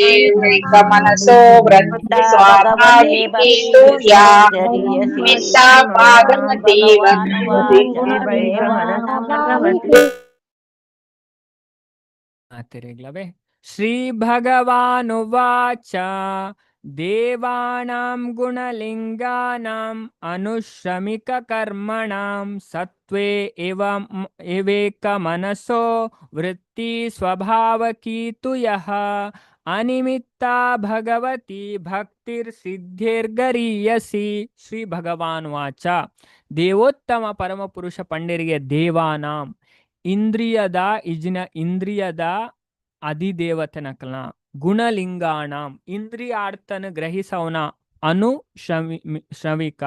ಏವೈಕಮನಸೋ ವೃತ್ತಿ ಸ್ವಾಭಾವಿಕೇ ತು ಯಾ ನಿಮಿತ್ತ ಭಗವತಿ ಮಾತೆರೆಗ್ಲವೇ. ಶ್ರೀ ಭಗವಾನುವಾಚ ದೇವಾನಾಂ ಗುಣಲಿಂಗಾನಾಂ ಅನುಶ್ರಮಿಕ ಕರ್ಮಣಾಂ ಸತ್ವೇ ಏವ ಏವೇಕ ಮನಸೋ ವೃತ್ತಿ ಸ್ವಭಾವಕಿ ತು ಯಃ ಅನಿಮಿತ್ತ ಭಗವತಿ ಭಕ್ತಿರ್ಸಿದ್ಧಿರ್ಗರೀಯಸಿ. ಶ್ರೀ ಭಗವಾನ್ ವಾಚ ದೇವೋತ್ತಮ ಪರಮಪುರುಷ ಪಂಡಿರಿಗೆ ದೇವಾನಾಂ ಇಂದ್ರಿಯದ ಇಜಿನ ಇಂದ್ರಿಯದ ಅಧಿದೇವತನಕಲ ಗುಣಲಿಂಗಾಣಾಂ ಇಂದ್ರಿಯಾರ್ಥನ ಗ್ರಹಿಸವನ ಅನು ಶ್ರವಿಕ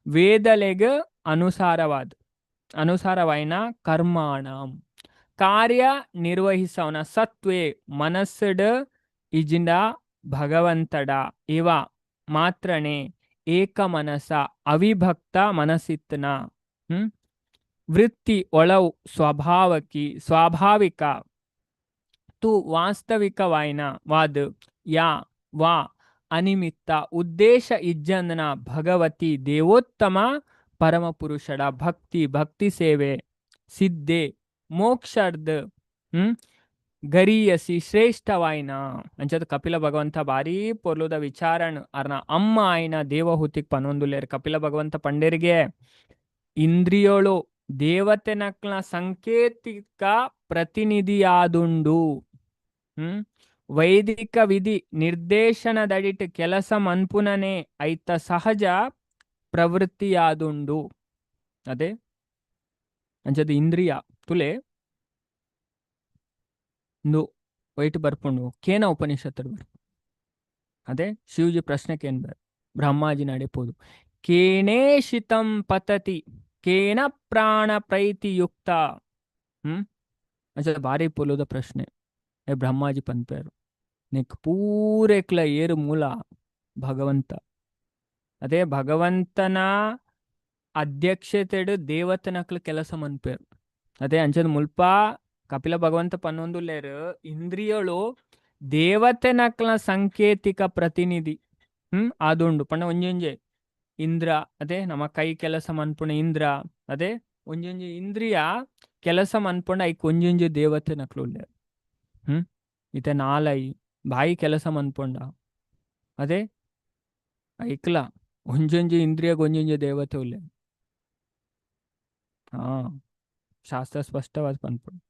ವೇದಲೆಗ್ ಅನುಸಾರವಾದ ಅನುಸಾರವಾಯಿನ ಕರ್ಮಾಣಾಂ ಕಾರ್ಯ ನಿರ್ವಹಿಸವನ ಸತ್ವೇ ಮನಸ್ಸುಡ್ ಇಜಿಂದ ಭಗವಂತಡ ಇವ ಮಾತ್ರನೇ ಏಕ ಮನಸ ಅವಿಭಕ್ತ ಮನಸ್ಸಿತ್ತನ ವೃತ್ತಿ ಒಳವು ಸ್ವಭಾವಕಿ ಸ್ವಾಭಾವಿಕ ತು ವಾಸ್ತವಿಕವಾಯಿನ ವಾದ ಯಾ ವಾ ಅನಿಮಿತ್ತ ಉದ್ದೇಶ ಇಜ್ಜಂದನ ಭಗವತಿ ದೇವೋತ್ತಮ ಪರಮಪುರುಷಡ ಭಕ್ತಿ ಭಕ್ತಿ ಸೇವೆ ಸಿದ್ಧೆ ಮೋಕ್ಷರ್ದ ಗರೀಯಸಿ ಶ್ರೇಷ್ಠವಾಯಿನ. ಅಂಚದ ಕಪಿಲ ಭಗವಂತ ಭಾರೀ ಪೊರ್ಲುದ ವಿಚಾರಣ ಅರ್ನ ಅಮ್ಮ ಆಯ್ನ ದೇವಹೂತಿಗ್ ಪನೊಂದುಲ್ಲೇರ್. ಕಪಿಲ ಭಗವಂತ ಪಂಡೇರಿಗೆ ಇಂದ್ರಿಯೋಳು ದೇವತೆನಕ್ಲ ಸಂಕೇತಿಕ ಪ್ರತಿನಿಧಿಯಾದುಂಡು. ವೈದಿಕ ವಿಧಿ ನಿರ್ದೇಶನದಡಿಟ್ ಕೆಲಸ ಮನ್ಪುನನೆ ಐತ ಸಹಜ ಪ್ರವೃತ್ತಿಯಾದುಂಡು. ಅದೇ ಅಂಚದ ಇಂದ್ರಿಯ ತುಲೆ ಇಂದು ವೈಟ್ ಬರ್ಪುಂಡು ಕೇನ ಉಪನಿಷತ್ತು ಬರ್ಪುಂಡು. ಅದೇ ಶಿವಜಿ ಪ್ರಶ್ನೆ ಕೇನ್ ಬ್ರಹ್ಮಾಜಿನಡೆ ಪೋದು ಕೇನೇಶಿತಂ ಪತತಿ ಕೇನ ಪ್ರಾಣ ಪ್ರೈತಿಯುಕ್ತ. ಹ್ಮ್ ಅಂಚ ಬಾರಿ ಪೊಲುದ ಪ್ರಶ್ನೆ. ಏ ಬ್ರಹ್ಮಾಜಿ ಪನ್ಪೇರು ನೆಕ್ ಪೂರೆಕ್ಲ ಏರು ಮೂಲ ಭಗವಂತ. ಅದೇ ಭಗವಂತನ ಅಧ್ಯಕ್ಷತೆಡು ದೇವತನಕ್ಲು ಕೆಲಸ ಮನ್ಪೇರು. ಅದೇ ಅಂಚದ ಮುಲ್ಪ ಕಪಿಲ ಭಗವಂತ ಪನ್ನೊಂದುಲ್ಲೇರು ಇಂದ್ರಿಯಳು ದೇವತೆನಕ್ಲ ಸಂಕೇತಿಕ ಪ್ರತಿನಿಧಿ. ಆದುಂಡು ಪಂಡ ಒಂಜೊಂಜೆ ಇಂದ್ರ, ಅದೇ ನಮ್ಮ ಕೈ ಕೆಲಸ ಮನ್ಪುಣ ಇಂದ್ರ, ಅದೇ ಒಂಜೊಂಜಿ ಇಂದ್ರಿಯ ಕೆಲಸ ಮನ್ಪುಂಡ ಐಕ್ ಒಂಜೊಂಜಿ ದೇವತೆನಕ್ಲು ಉಲ್ಲೇರು. ಇತ್ತೆ ನಾಲೈ ಬಾಯಿ ಕೆಲಸ ಮನ್ಪುಂಡ ಅದೇ ಐಕ್ಲ ಒಂಜೊಂಜಿ ಇಂದ್ರಿಯಗ್ ಒಂಜೊಂಜಿ ದೇವತೆ ಉಲ್ಲೇರು. ಹಾ ಶಾಸ್ತ್ರ ಸ್ಪಷ್ಟವಾದ ಪನ್ಪುಂಡು.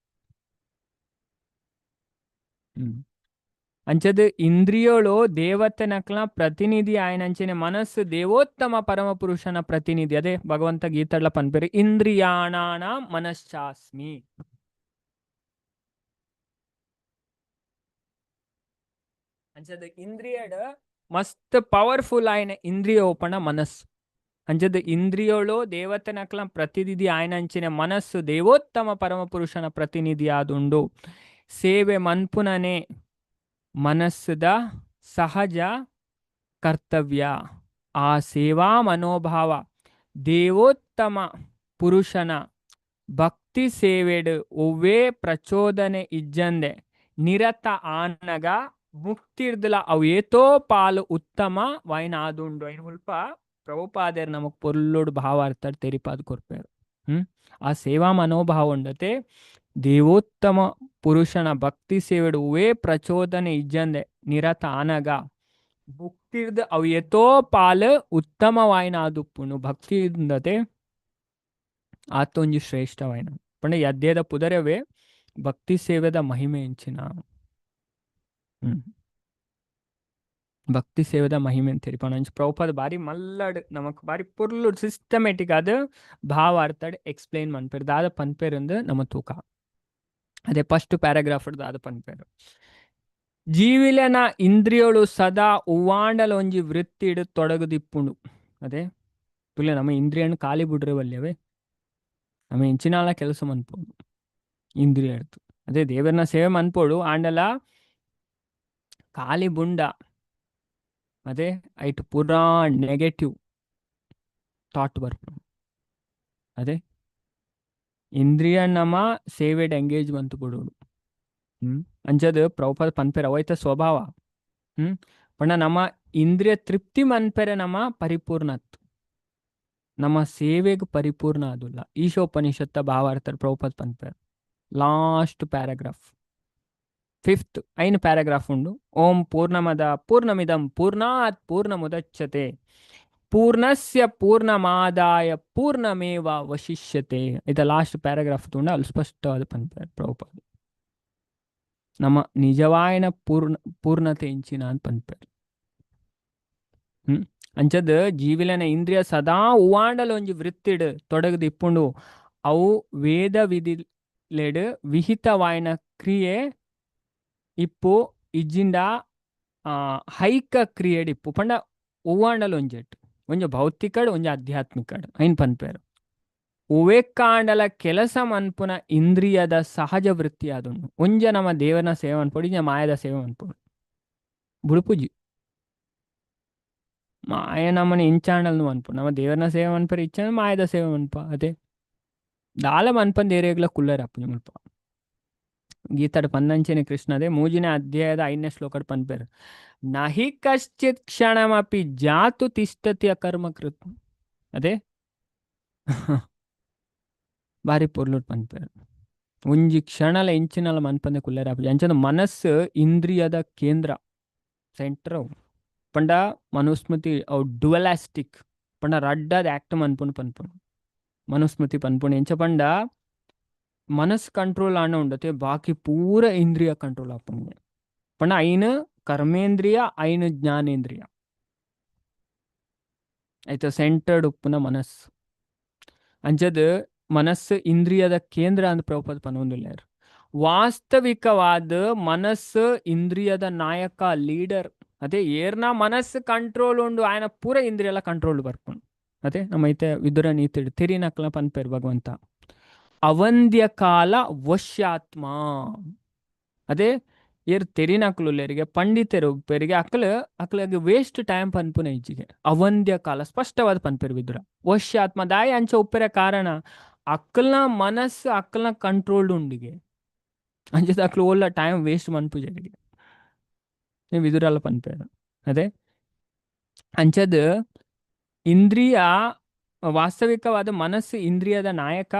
ಅಂಚದ ಇಂದ್ರಿಯೋಳು ದೇವತೆನಕ್ಲ ಪ್ರತಿನಿಧಿ ಆಯನಂಚನೆ ಮನಸ್ಸು ದೇವೋತ್ತಮ ಪರಮ ಪುರುಷನ ಪ್ರತಿನಿಧಿ. ಅದೇ ಭಗವಂತ ಗೀತಡ್ಲ ಪನ್ಪೇರು ಇಂದ್ರಿಯಾಣಾನ ಮನಶ್ಚಾಸ್ಮಿ. ಅಂಚದ ಇಂದ್ರಿಯಡ್ ಮಸ್ತ್ ಪವರ್ಫುಲ್ ಆಯನ ಇಂದ್ರಿಯ ಓಪಣ ಮನಸ್ಸು. ಅಂಚದ ಇಂದ್ರಿಯೋಳು ದೇವತೆನಕ್ಲ ಪ್ರತಿನಿಧಿ ಆಯನಂಚಿನ ಮನಸ್ಸು ದೇವೋತ್ತಮ ಪರಮ ಪುರುಷನ ಪ್ರತಿನಿಧಿ ಆದುಂಡು. ಸೇವೆ ಮನ್ಪುನನೆ ಮನಸ್ಸುದ ಸಹಜ ಕರ್ತವ್ಯ. ಆ ಸೇವಾ ಮನೋಭಾವ ದೇವೋತ್ತಮ ಪುರುಷನ ಭಕ್ತಿ ಸೇವೆಡು ಒವ್ವೇ ಪ್ರಚೋದನೆ ಇಜ್ಜಂದೆ ನಿರತ ಆನಗ ಮುಕ್ತಿರ್ದಲ ಅವು ಏತೋ ಪಾಲು ಉತ್ತಮ ವೈನಾದುಂಡು. ಐನ್ ಮುಲ್ಪ ಪ್ರಭುಪಾದೇರ್ ನಮಕ್ ಪೊರ್ಲುಡು ಭಾವಾರ್ಥ ತೆರಿಪಾದ್ ಕೊರ್ಪೇರು. ಆ ಸೇವಾ ಮನೋಭಾವ ಉಂಡತೆ ದೇವೋತ್ತಮ ಪುರುಷನ ಭಕ್ತಿ ಸೇವೆಡು ಒವ್ವೇ ಪ್ರಚೋದನೆ ಇಜ್ಜಂದೆ ನಿರತ ಆನಗ ಮುಕ್ತಿರ್ದ ಅವು ಏತೋ ಪಾಲು ಉತ್ತಮವಾಯಿನ ಆದುಪ್ಪುನು ಭಕ್ತಿ ಉಂಡತೆ ಆತೊಂಜಿ ಶ್ರೇಷ್ಠವಾಯಿನ ಪಂಡ ಯದ್ಯದ ಪುದರವೇ ಭಕ್ತಿ ಸೇವೆದ ಮಹಿಮೆ ಎಂಚಿನ. ಭಕ್ತಿ ಸೇವೆದ ಮಹಿಮೆ ಅಂತ ಹೇಳಿ ಅಂಚ ಪ್ರಭುಪಾದ ಬಾರಿ ಮಲ್ಲಡ್ ನಮಕ್ ಬಾರಿ ಪೊರ್ಲು ಸಿಸ್ಟಮೆಟಿಕ್ ಆದ್ ಭಾವಾರ್ಥಡ್ ಎಕ್ಸ್ಪ್ಲೈನ್ ಮನ್ಪೇರು ದಾದ ಪನ್ಪೇರು ಅಂದ್ ನಮ ತೂಕ. ಅದೇ ಫಸ್ಟ್ ಪ್ಯಾರಾಗ್ರಾಫ್ ದಾದ ಪನ್ಪೇರು. ಜೀವಿಲೆನ ಇಂದ್ರಿಯೋಳು ಸದಾ ಉವ್ವಾಂಡಲ ಒಂಜಿ ವೃತ್ತಿಡ್ ತೊಡಗುದಿಪ್ಪುಂಡು. ಅದೇ ತುಲೆ ನಮ್ಮ ಇಂದ್ರಿಯನ್ ಖಾಲಿ ಬಿಡ್ರೆ ವಲ್ಯವೇ ನಮ್ಮ ಇಂಚಿನಾಲ ಕೆಲಸ ಮನ್ಪೋಡು ಇಂದ್ರಿಯ ಇರ್ತು. ಅದೇ ದೇವರನ್ನ ಸೇವೆ ಮನ್ಪೋಡು ಆಂಡಲ ಖಾಲಿ ಬುಂಡ ಅದೇ ಐಟ್ ಪೂರಾ ನೆಗೆಟಿವ್ ಥಾಟ್ ಬರ್ಪುಂಡು. ಅದೇ ಇಂದ್ರಿಯ ನಮ ಸೇವೆಡ್ ಎಂಗೇಜ್ ಮಂತು ಬಿಡೋಡು. ಅಂಚದ ಪ್ರಭುಪಾದ ಪನ್ಪೆರ್ ಅವೈತ ಸ್ವಭಾವ. ಪಂಡ ನಮ್ಮ ಇಂದ್ರಿಯ ತೃಪ್ತಿ ಮನ್ಪೆರೆ ನಮ್ಮ ಪರಿಪೂರ್ಣತ್ ನಮ್ಮ ಸೇವೆಗ್ ಪರಿಪೂರ್ಣ ಆದುಲ್ಲ. ಈಶೋಪನಿಷತ್ತ ಭಾವಾರ್ಥ ಪ್ರಭುಪಾದ ಪನ್ಪೆರ್ ಲಾಸ್ಟ್ ಪ್ಯಾರಾಗ್ರಾಫ್ ಫಿಫ್ತ್ ಐನ್ ಪ್ಯಾರಾಗ್ರಾಫ್ ಉಂಡು. ಓಂ ಪೂರ್ಣಮದ ಪೂರ್ಣಮಿದಂ ಪೂರ್ಣಾತ್ ಪೂರ್ಣಮುದಚ್ಯತೆ ಪೂರ್ಣಸ್ಯ ಪೂರ್ಣಮಾದಾಯ ಪೂರ್ಣಮೇವ ವಶಿಷ್ಯತೆ. ಇದ ಲಾಸ್ಟ್ ಪ್ಯಾರಾಗ್ರಾಫ್ ತೂಂಡ ಅಲ್ಲಿ ಸ್ಪಷ್ಟವಾದ ಪನ್ಪೆರ್ ಪ್ರಭುಪಾದ. ನಮ್ಮ ನಿಜವಾಯಿನ ಪೂರ್ಣತೆ ಇಂಚಿನ ಅಂತ ಪನ್ಪೆರ್. ಅಂಚದ ಜೀವಿಲನ ಇಂದ್ರಿಯ ಸದಾ ಉವಾಂಡಲ ಒಂಜಿ ವೃತ್ತಿಡ್ ತೊಡಗದ್ ಇಪ್ಪುಂಡು. ಅವು ವೇದ ವಿಧಿಲೆಡ್ ವಿಹಿತವಾಯಿನ ಕ್ರಿಯೆ ಇಪ್ಪು ಇಜ್ಜಿಂಡ ಹೈಕ ಕ್ರಿಯೆಡ್ ಇಪ್ಪು ಪಂಡ ಉವ್ವಾಂಡಲ ಒಂಜೆಟ್ ಒಂಜಿ ಭೌತಿಕಡ್ ಒಂಜಿ ಆಧ್ಯಾತ್ಮಿಕಡ್ ಐನ್ ಪನ್ಪೇರು. ಉವೇಕಾಂಡಲ ಕೆಲಸ ಮನ್ಪುನ ಇಂದ್ರಿಯದ ಸಹಜ ವೃತ್ತಿ ಆದುಂಡು. ಒಂಜ ನಮ್ಮ ದೇವನ ಸೇವೆ ಮನ್ಪೊಡು ಇಂಜ ಮಾಯದ ಸೇವೆ ಮನ್ಪೊಡು ಬುಡುಪುಜಿ ಮಾಯ ನಮ್ಮನೆ ಇಂಚಾಂಡಲ್ನು ಮನ್ಪು ನಮ್ಮ ದೇವನ ಸೇವೆ ಮನ್ಪರೆ ಇಚ್ಛ ಮಾಯದ ಸೇವೆ ಮನ್ಪ. ಅದೇ ದಾಲ ಮನ್ಪಂದ ಏರಿಯಾಗ್ಲ ಕುಲ್ಲರ ಅಪ್ಪುಜಿ ಮುಲ್ಪ. ಗೀತಾಡ್ ಪನ್ನಂಚನೆ ಕೃಷ್ಣದೇ ಮೂಜಿನ ಅಧ್ಯಾಯದ ಐದನೇ ಶ್ಲೋಕಡ್ ಪನ್ಪೇರು. ನಹಿ ಕಶ್ಚಿತ್ ಕ್ಷಣಮಪಿ ಜಾತು ತಿಷ್ಟತಿ ಅಕರ್ಮ ಕೃತ್. ಅದೇ ಬಾರಿ ಪೊರ್ಲುಡ್ ಪನ್ಪೇರು. ಒಂಜಿ ಕ್ಷಣಲ ಇಂಚಿನಲ ಮನ್ಪಂದೆ ಕುಲ್ಲರ ಅಪ್ಪುಜಿ. ಅಂಚನ ಮನಸ್ಸು ಇಂದ್ರಿಯದ ಕೇಂದ್ರ ಸೆಂಟರ್ ಅವು. ಪಂಡ ಮನುಸ್ಮೃತಿ ಅವು ಡುವಲಾಸ್ಟಿಕ್ ಪಂಡ ರಡ್ಡದ ಆಕ್ಟ್ ಮನ್ಪುಂಡು ಪನ್ಪುಂಡು ಮನುಸ್ಮೃತಿ ಪನ್ಪುಂಡು. ಎಂಚ ಪಂಡ ಮನಸ್ ಕಂಟ್ರೋಲ್ ಆನ ಉಂಡತೆ ಬಾಕಿ ಪೂರ ಇಂದ್ರಿಯ ಕಂಟ್ರೋಲ್ ಆಪುಂಡು. ಪಂಡ ಐನ್ ಕರ್ಮೇಂದ್ರಿಯ ಐನ್ ಜ್ಞಾನೇಂದ್ರಿಯ ಐತ ಸೆಂಟರ್ಡ್ ಉಪ್ಪುನ ಮನಸ್ಸು. ಅಂಚದ ಮನಸ್ಸು ಇಂದ್ರಿಯದ ಕೇಂದ್ರ ಅಂದ್ ಪ್ರಭುಪಾದ ಪನೊಂದುಲ್ಲೆರ್. ವಾಸ್ತವಿಕವಾದ ಮನಸ್ಸು ಇಂದ್ರಿಯದ ನಾಯಕ ಲೀಡರ್. ಅದೇ ಏರ್ನ ಮನಸ್ಸು ಕಂಟ್ರೋಲ್ ಉಂಡು ಆಯನ ಪೂರ ಇಂದ್ರಿಯಲ ಕಂಟ್ರೋಲ್ ಬರ್ಪುಂಡು. ಅದೇ ನಮ್ಮ ಐತೆ ವಿದುರ ನೀತಿ ತಿರಿನಕ್ಲ ಪನ್ಪೇರು ಭಗವಂತ. ಅವಂದ್ಯ ಕಾಲ ವಶ್ಯಾತ್ಮ. ಅದೇ ಏರ್ ತೆರಿನಕ್ಲು ಪಂಡಿತರು ಪೆರಿಗೆ ಅಕ್ಲು ಅಕ್ಲಗೆ ವೇಸ್ಟ್ ಟೈಮ್ ಪನ್ಪುನ ಇಜ್ಜಿಗೆ. ಅವಂದ್ಯ ಕಾಲ ಸ್ಪಷ್ಟವಾದ ಪನ್ಪೇರು ವಿದುರ. ವಶ್ಯಾತ್ಮ ದಾಯಿ ಅಂಚ ಉಪ್ಪೆರೆ ಕಾರಣ ಅಕ್ಕಲ್ನ ಮನಸ್ಸು ಅಕ್ಕಲ್ನ ಕಂಟ್ರೋಲ್ಡ್ ಉಂಡಿಗೆ. ಅಂಚದ ಅಕ್ಲು ಓಲ್ಲ ಟೈಮ್ ವೇಸ್ಟ್ ಮನ್ಪುಜರಿಗೆ. ನೀವು ವಿದುರಲ್ಲ ಪನ್ಪೇರು. ಅದೇ ಅಂಚದ ಇಂದ್ರಿಯ ವಾಸ್ತವಿಕವಾದ ಮನಸ್ಸು ಇಂದ್ರಿಯದ ನಾಯಕ.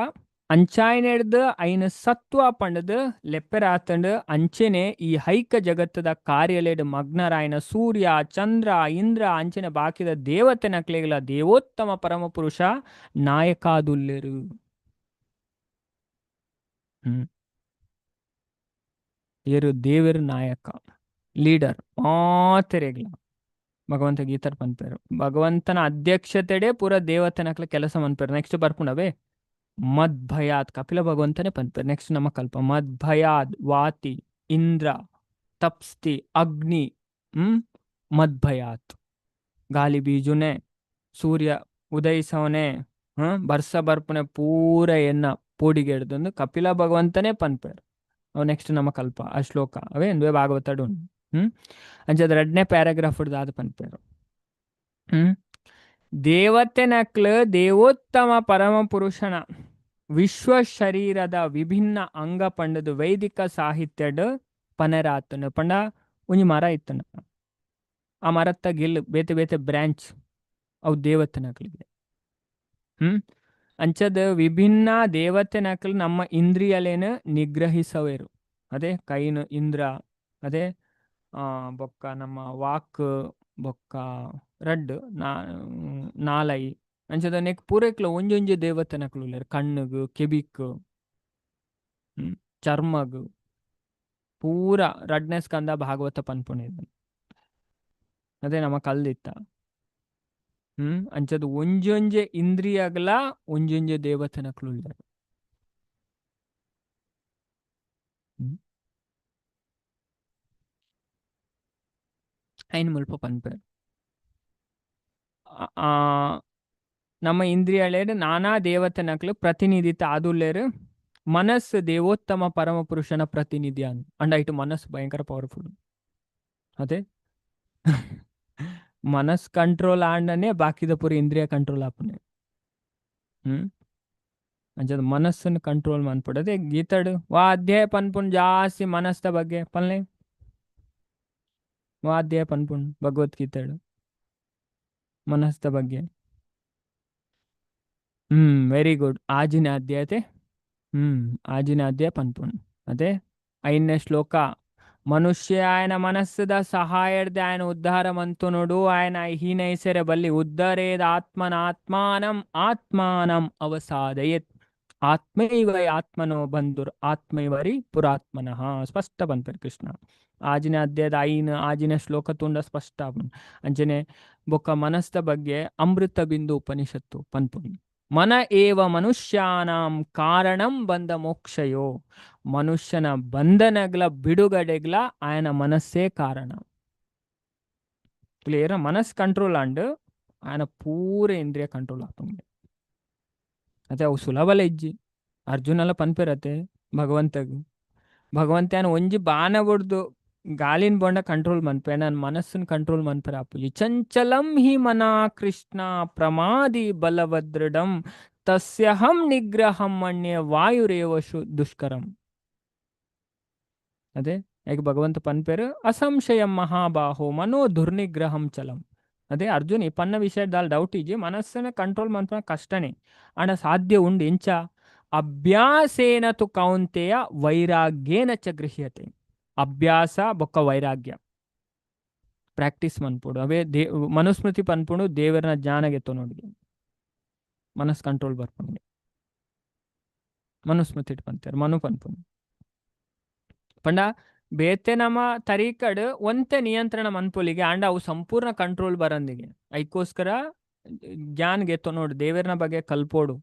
ಅಂಚಾಯಿನೆಡ್ದ್ ಐನ ಸತ್ವ ಪಂಡದು ಲೆಪ್ಪೆರಾತಂಡ್ ಅಂಚೆನೆ ಈ ಹೈಕ ಜಗತ್ತದ ಕಾರ್ಯಲೆಡ್ ಮಗ್ನರಾಯನ ಸೂರ್ಯ ಚಂದ್ರ ಇಂದ್ರ ಅಂಚನೆ ಬಾಕಿದ ದೇವತೆನಕ್ಲೆಗಳ ದೇವೋತ್ತಮ ಪರಮಪುರುಷ ನಾಯಕಾದುಲ್ಲೆರು. ಹ್ಮ್ ಏರು ದೇವೆರ್ ನಾಯಕ ಲೀಡರ್ ಮಾತೆರೆಗ್ಲ ಭಗವಂತ ಗೀತರ್ ಪನ್ಪೇರು. ಭಗವಂತನ ಅಧ್ಯಕ್ಷತೆಡೆ ಪೂರ ದೇವತೆನಕ್ಲ ಕೆಲಸ ಮನ್ಪೇರು. ನೆಕ್ಸ್ಟ್ ಬರ್ಪುಂಡವೇ ಮದ್ಭಯಾತ್ ಕಪಿಲ ಭಗವಂತನೇ ಪನ್ಪೇರು. ನೆಕ್ಸ್ಟ್ ನಮ್ಮ ಕಲ್ಪ ಮದ್ಭಯಾದ್ ವಾತಿ ಇಂದ್ರ ತಪ್ಸ್ತಿ ಅಗ್ನಿ ಮದ್ಭಯಾತ್ ಗಾಲಿ ಬೀಜುನೆ ಸೂರ್ಯ ಉದಯಿಸವನೆ ಬರ್ಸ ಬರ್ಪುನೆ ಪೂರ ಎನ್ನ ಪೋಡಿಗೆ ಹಿಡ್ದೊಂದು ಕಪಿಲ ಭಗವಂತನೇ ಪನ್ಪೇರು. ಅವು ನೆಕ್ಸ್ಟ್ ನಮ್ಮ ಕಲ್ಪ ಆ ಶ್ಲೋಕ ಅವೇ ಇಂದುವೆ ಭಾಗವತಡು ಅಂಚದ ಎರಡನೇ ಪ್ಯಾರಾಗ್ರಾಫ್ ದಾದ ಪನ್ಪೇರು. ದೇವತೆನಕ್ಲು ದೇವೋತ್ತಮ ಪರಮ ಪುರುಷನ ವಿಶ್ವ ಶರೀರದ ವಿಭಿನ್ನ ಅಂಗ ಪಂಡದು ವೈದಿಕ ಸಾಹಿತ್ಯಡ್ ಪನರಾತನು. ಪಂಡ ಒಂಜಿ ಮರ ಇತ್ತನ, ಆ ಮರತ್ತ ಗಿಲ್ ಬೇತೆ ಬೇತೆ ಬ್ರಾಂಚ್ ಅವು ದೇವತೆನಕ್ಲಿಗೆ. ಅಂಚದ ವಿಭಿನ್ನ ದೇವತೆನಕ್ಲು ನಮ್ಮ ಇಂದ್ರಿಯಲೇನು ನಿಗ್ರಹಿಸವೇರು. ಅದೇ ಕೈನು ಇಂದ್ರ, ಅದೇ ಬೊಕ್ಕ ನಮ್ಮ ವಾಕ್ ಬೊಕ್ಕ ರಡ್ಡ್ ನಾಲೈ ಅಂಚದ ನೆಕ್ ಪೂರೈಕ್ಲ ಒಂಜೊಂಜಿ ದೇವತೆನಕ್ಲು ಉಲ್ಲೆರ್. ಕಣ್ಣುಗು ಕೆಬಿಕ್ ಚರ್ಮಗ್ ಪೂರ ರಡ್ಡನೇ ಸ್ಕಂದ ಭಾಗವತ ಪನ್ಪುನೆ. ಅದೇ ನಮ್ಮ ಕಲ್ದಿತ್ತ. ಅಂಚದ ಒಂಜೊಂಜೆ ಇಂದ್ರಿಯಗ್ಲ ಒಂಜೊಂಜೆ ದೇವತೆನಕ್ಲು ಉಲ್ಲೆರ್. ಐನ್ ಮುಲ್ಪ ಪನ್ಪೆರ್. ನಮ್ಮ ಇಂದ್ರಿಯಲೇಡ್ ನಾನಾ ದೇವತೆನಕ್ಲು ಪ್ರತಿನಿಧಿತ ಆದುಲ್ಲೇರು. ಮನಸ್ಸು ದೇವೋತ್ತಮ ಪರಮ ಪುರುಷನ ಪ್ರತಿನಿಧಿ ಅನ್ ಅಂಡ ಇಟ್ಟು ಮನಸ್ಸು ಭಯಂಕರ ಪವರ್ಫುಲ್. ಅದೇ ಮನಸ್ ಕಂಟ್ರೋಲ್ ಆಂಡನೆ ಬಾಕಿದ ಪೂರ ಇಂದ್ರಿಯ ಕಂಟ್ರೋಲ್ ಆಪುನೆ. ಅಂಚದ ಮನಸ್ಸನ್ನು ಕಂಟ್ರೋಲ್ ಮನ್ಪುಡು. ಅದೇ ಗೀತಾಡು ವಾ ಅಧ್ಯಾಯ ಪನ್ಪುನ್ ಜಾಸ್ತಿ ಮನಸ್ದ ಬಗ್ಗೆ ಪನ್ಲೆ. ವಾ ಅಧ್ಯಾಯ ಪನ್ಪುನ್ ಭಗವದ್ಗೀತೆಡು ಮನಸ್ದ ಬಗ್ಗೆ. Very good. ಆಜಿನ ಅಧ್ಯಾಯತೆ. ಆಜಿನ ಅಧ್ಯಾಯ ಪನ್ಪುನ್. ಅದೇ ಐದನೇ ಶ್ಲೋಕ. ಮನುಷ್ಯ ఆయన ಮನಸ್ಸದ ಸಹಾಯರ್ದೆ ఆయన ಉದ್ಧಾರ ಮಂತುನುಡು ఆయన ಹೀನೈಸೆರೆ ಬಲ್ಲಿ ಉದ್ಧರೇದ ಆತ್ಮನಾತ್ಮಾನಂ ಆತ್ಮಾನಂ ಅವಸಾದಯೇತ್ ಆತ್ಮೈವ ಆತ್ಮನೋ ಬಂಧುರ್ ಆತ್ಮೈವರಿ ಪುರಾತ್ಮನಃ. ಸ್ಪಷ್ಟ ಪನ್ಪೆರ್ ಕೃಷ್ಣ. ಆಜಿನ ಅಧ್ಯಾಯದ ಐನ್ ಆಜಿನ ಶ್ಲೋಕ ತುಂಡ ಸ್ಪಷ್ಟ ಅಂಚನೆ ಬೊಕ್ಕ ಮನಸ್ದ ಬಗ್ಗೆ ಅಮೃತ ಬಿಂದು ಉಪನಿಷತ್ತು ಪನ್ಪುಂಡು. ಮನ ಏವ ಮನುಷ್ಯಾನಾಂ ಕಾರಣಂ ಬಂಧ ಮೋಕ್ಷಯೋ. ಮನುಷ್ಯನ ಬಂಧನಗ್ಲ ಬಿಡುಗಡೆಗ್ಲ ಆಯನ ಮನಸ್ಸೇ ಕಾರಣ. ಕ್ಲಿಯರ್? ಮನಸ್ ಕಂಟ್ರೋಲ್ ಆಂಡ್ ಆಯನ ಪೂರ ಇಂದ್ರಿಯ ಕಂಟ್ರೋಲ್ ಆಪುಂಡು. ಅದೇ ಅವು ಸುಲಭಲ ಇಜ್ಜಿ. ಅರ್ಜುನಲ ಪನ್ಪೆರತೆ ಭಗವಂತಗ್. ಭಗವಂತ ಒಂಜಿ ಬಾಣ ಬುಡ್ದು ಗಾಲಿನ ಬೊಂಡ ಕಂಟ್ರೋಲ್ ಮನ್ಪೆ ನನ್ನ ಮನಸ್ಸನ್ನು ಕಂಟ್ರೋಲ್ ಮನ್ಪೆರ ಆಪುಜಿ. ಚಂಚಲಂ ಹಿ ಮನಾ ಕೃಷ್ಣ ಪ್ರಮಾದಿ ಬಲವದೃಢಂ ತಸ್ಯಹಂ ನಿಗ್ರಹಂ ಮನ್ಯೆ ವಾಯುರೇವ ದುಷ್ಕರಂ. ಅದೇ ಯಾಕೆ ಭಗವಂತ ಪನ್ಪೇರು ಅಸಂಶಯಂ ಮಹಾಬಾಹೋ ಮನೋ ದುರ್ನಿಗ್ರಹಂ ಚಲಂ. ಅದೇ ಅರ್ಜುನ್ ಈ ಪನ್ನ ವಿಷಯದಲ್ಲಿ ಡೌಟ್ ಇಜ್ಜಿ. ಮನಸ್ಸನ್ನ ಕಂಟ್ರೋಲ್ ಮನ್ಪುನ ಕಷ್ಟನೇ ಆಂಡ ಸಾಧ್ಯ ಉಂಡು. ಎಂಚ ಅಭ್ಯಾಸೇನ ತು ಕೌಂತೆಯ ವೈರಾಗ್ಯೇನ ಚ ಗೃಹ್ಯತೆ. ಅಭ್ಯಾಸ ಬೊಕ್ಕ ವೈರಾಗ್ಯ ಪ್ರಾಕ್ಟೀಸ್ ಮನ್ಪುಡು. ಅವೇ ಮನುಸ್ಮೃತಿ ಪನ್ಪುಂಡು ದೇವರನ ಜ್ಞಾನಗೆತ್ತೊ ನೋಡಿ ಮನಸ್ ಕಂಟ್ರೋಲ್ ಬರ್ಪುಂಡು. ಮನುಸ್ಮೃತಿ ಪಂತೇರು ಮನು ಪನ್ಪುಂಡು. ಪಂಡ ಬೇತೆ ನಮ್ಮ ತರೀಕಡ್ ಒಂತೆ ನಿಯಂತ್ರಣ ಮನ್ಪುಲಿಗೆ ಆಂಡ ಅವು ಸಂಪೂರ್ಣ ಕಂಟ್ರೋಲ್ ಬರಂದಿಗೆ. ಐಕೋಸ್ಕರ ಜ್ಞಾನಗೆತ್ತೊ ನೋಡು ದೇವರನ ಬಗ್ಗೆ ಕಲ್ಪೋಡು.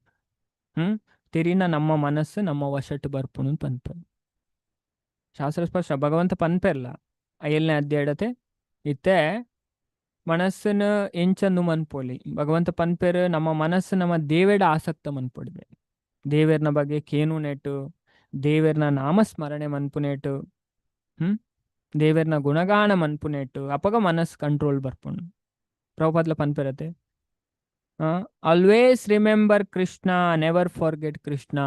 ತಿರಿನ ನಮ್ಮ ಮನಸ್ಸು ನಮ್ಮ ವಶಟ್ಟು ಬರ್ಪುಂಡು ಪನ್ಪೆರ್. ಶಾಸ್ತ್ರ ಸ್ಪಷ್ಟ ಭಗವಂತ ಪನ್ಪೆರ್ಲ ಏಳನೇ ಅಧ್ಯಾಯಡತೆ ಇತ್ತೆ ಮನಸ್ಸನ್ನು ಎಂಚಂದು ಮನ್ಪೊಲಿ ಭಗವಂತ ಪನ್ಪೆರ್ ನಮ್ಮ ಮನಸ್ಸು ನಮ್ಮ ದೇವೆಡ ಆಸಕ್ತ ಮನ್ಪೊಡಿದೆ ದೇವೆರ್ನ ಬಗ್ಗೆ ಕೇನುನೆಟ್ ದೇವೆರ್ನ ನಾಮಸ್ಮರಣೆ ಮನ್ಪುನೆಟ್ ಹ್ಮ್ ದೇವೆರ್ನ ಗುಣಗಾನ ಮನ್ಪುನೆಟ್ ಅಪಗ ಮನಸ್ಸು ಕಂಟ್ರೋಲ್ ಬರ್ಪುಂಡು. ಪ್ರಭುಪಾದ್ಲ ಪನ್ಪೆರತೆ, always remember Krishna, never forget Krishna.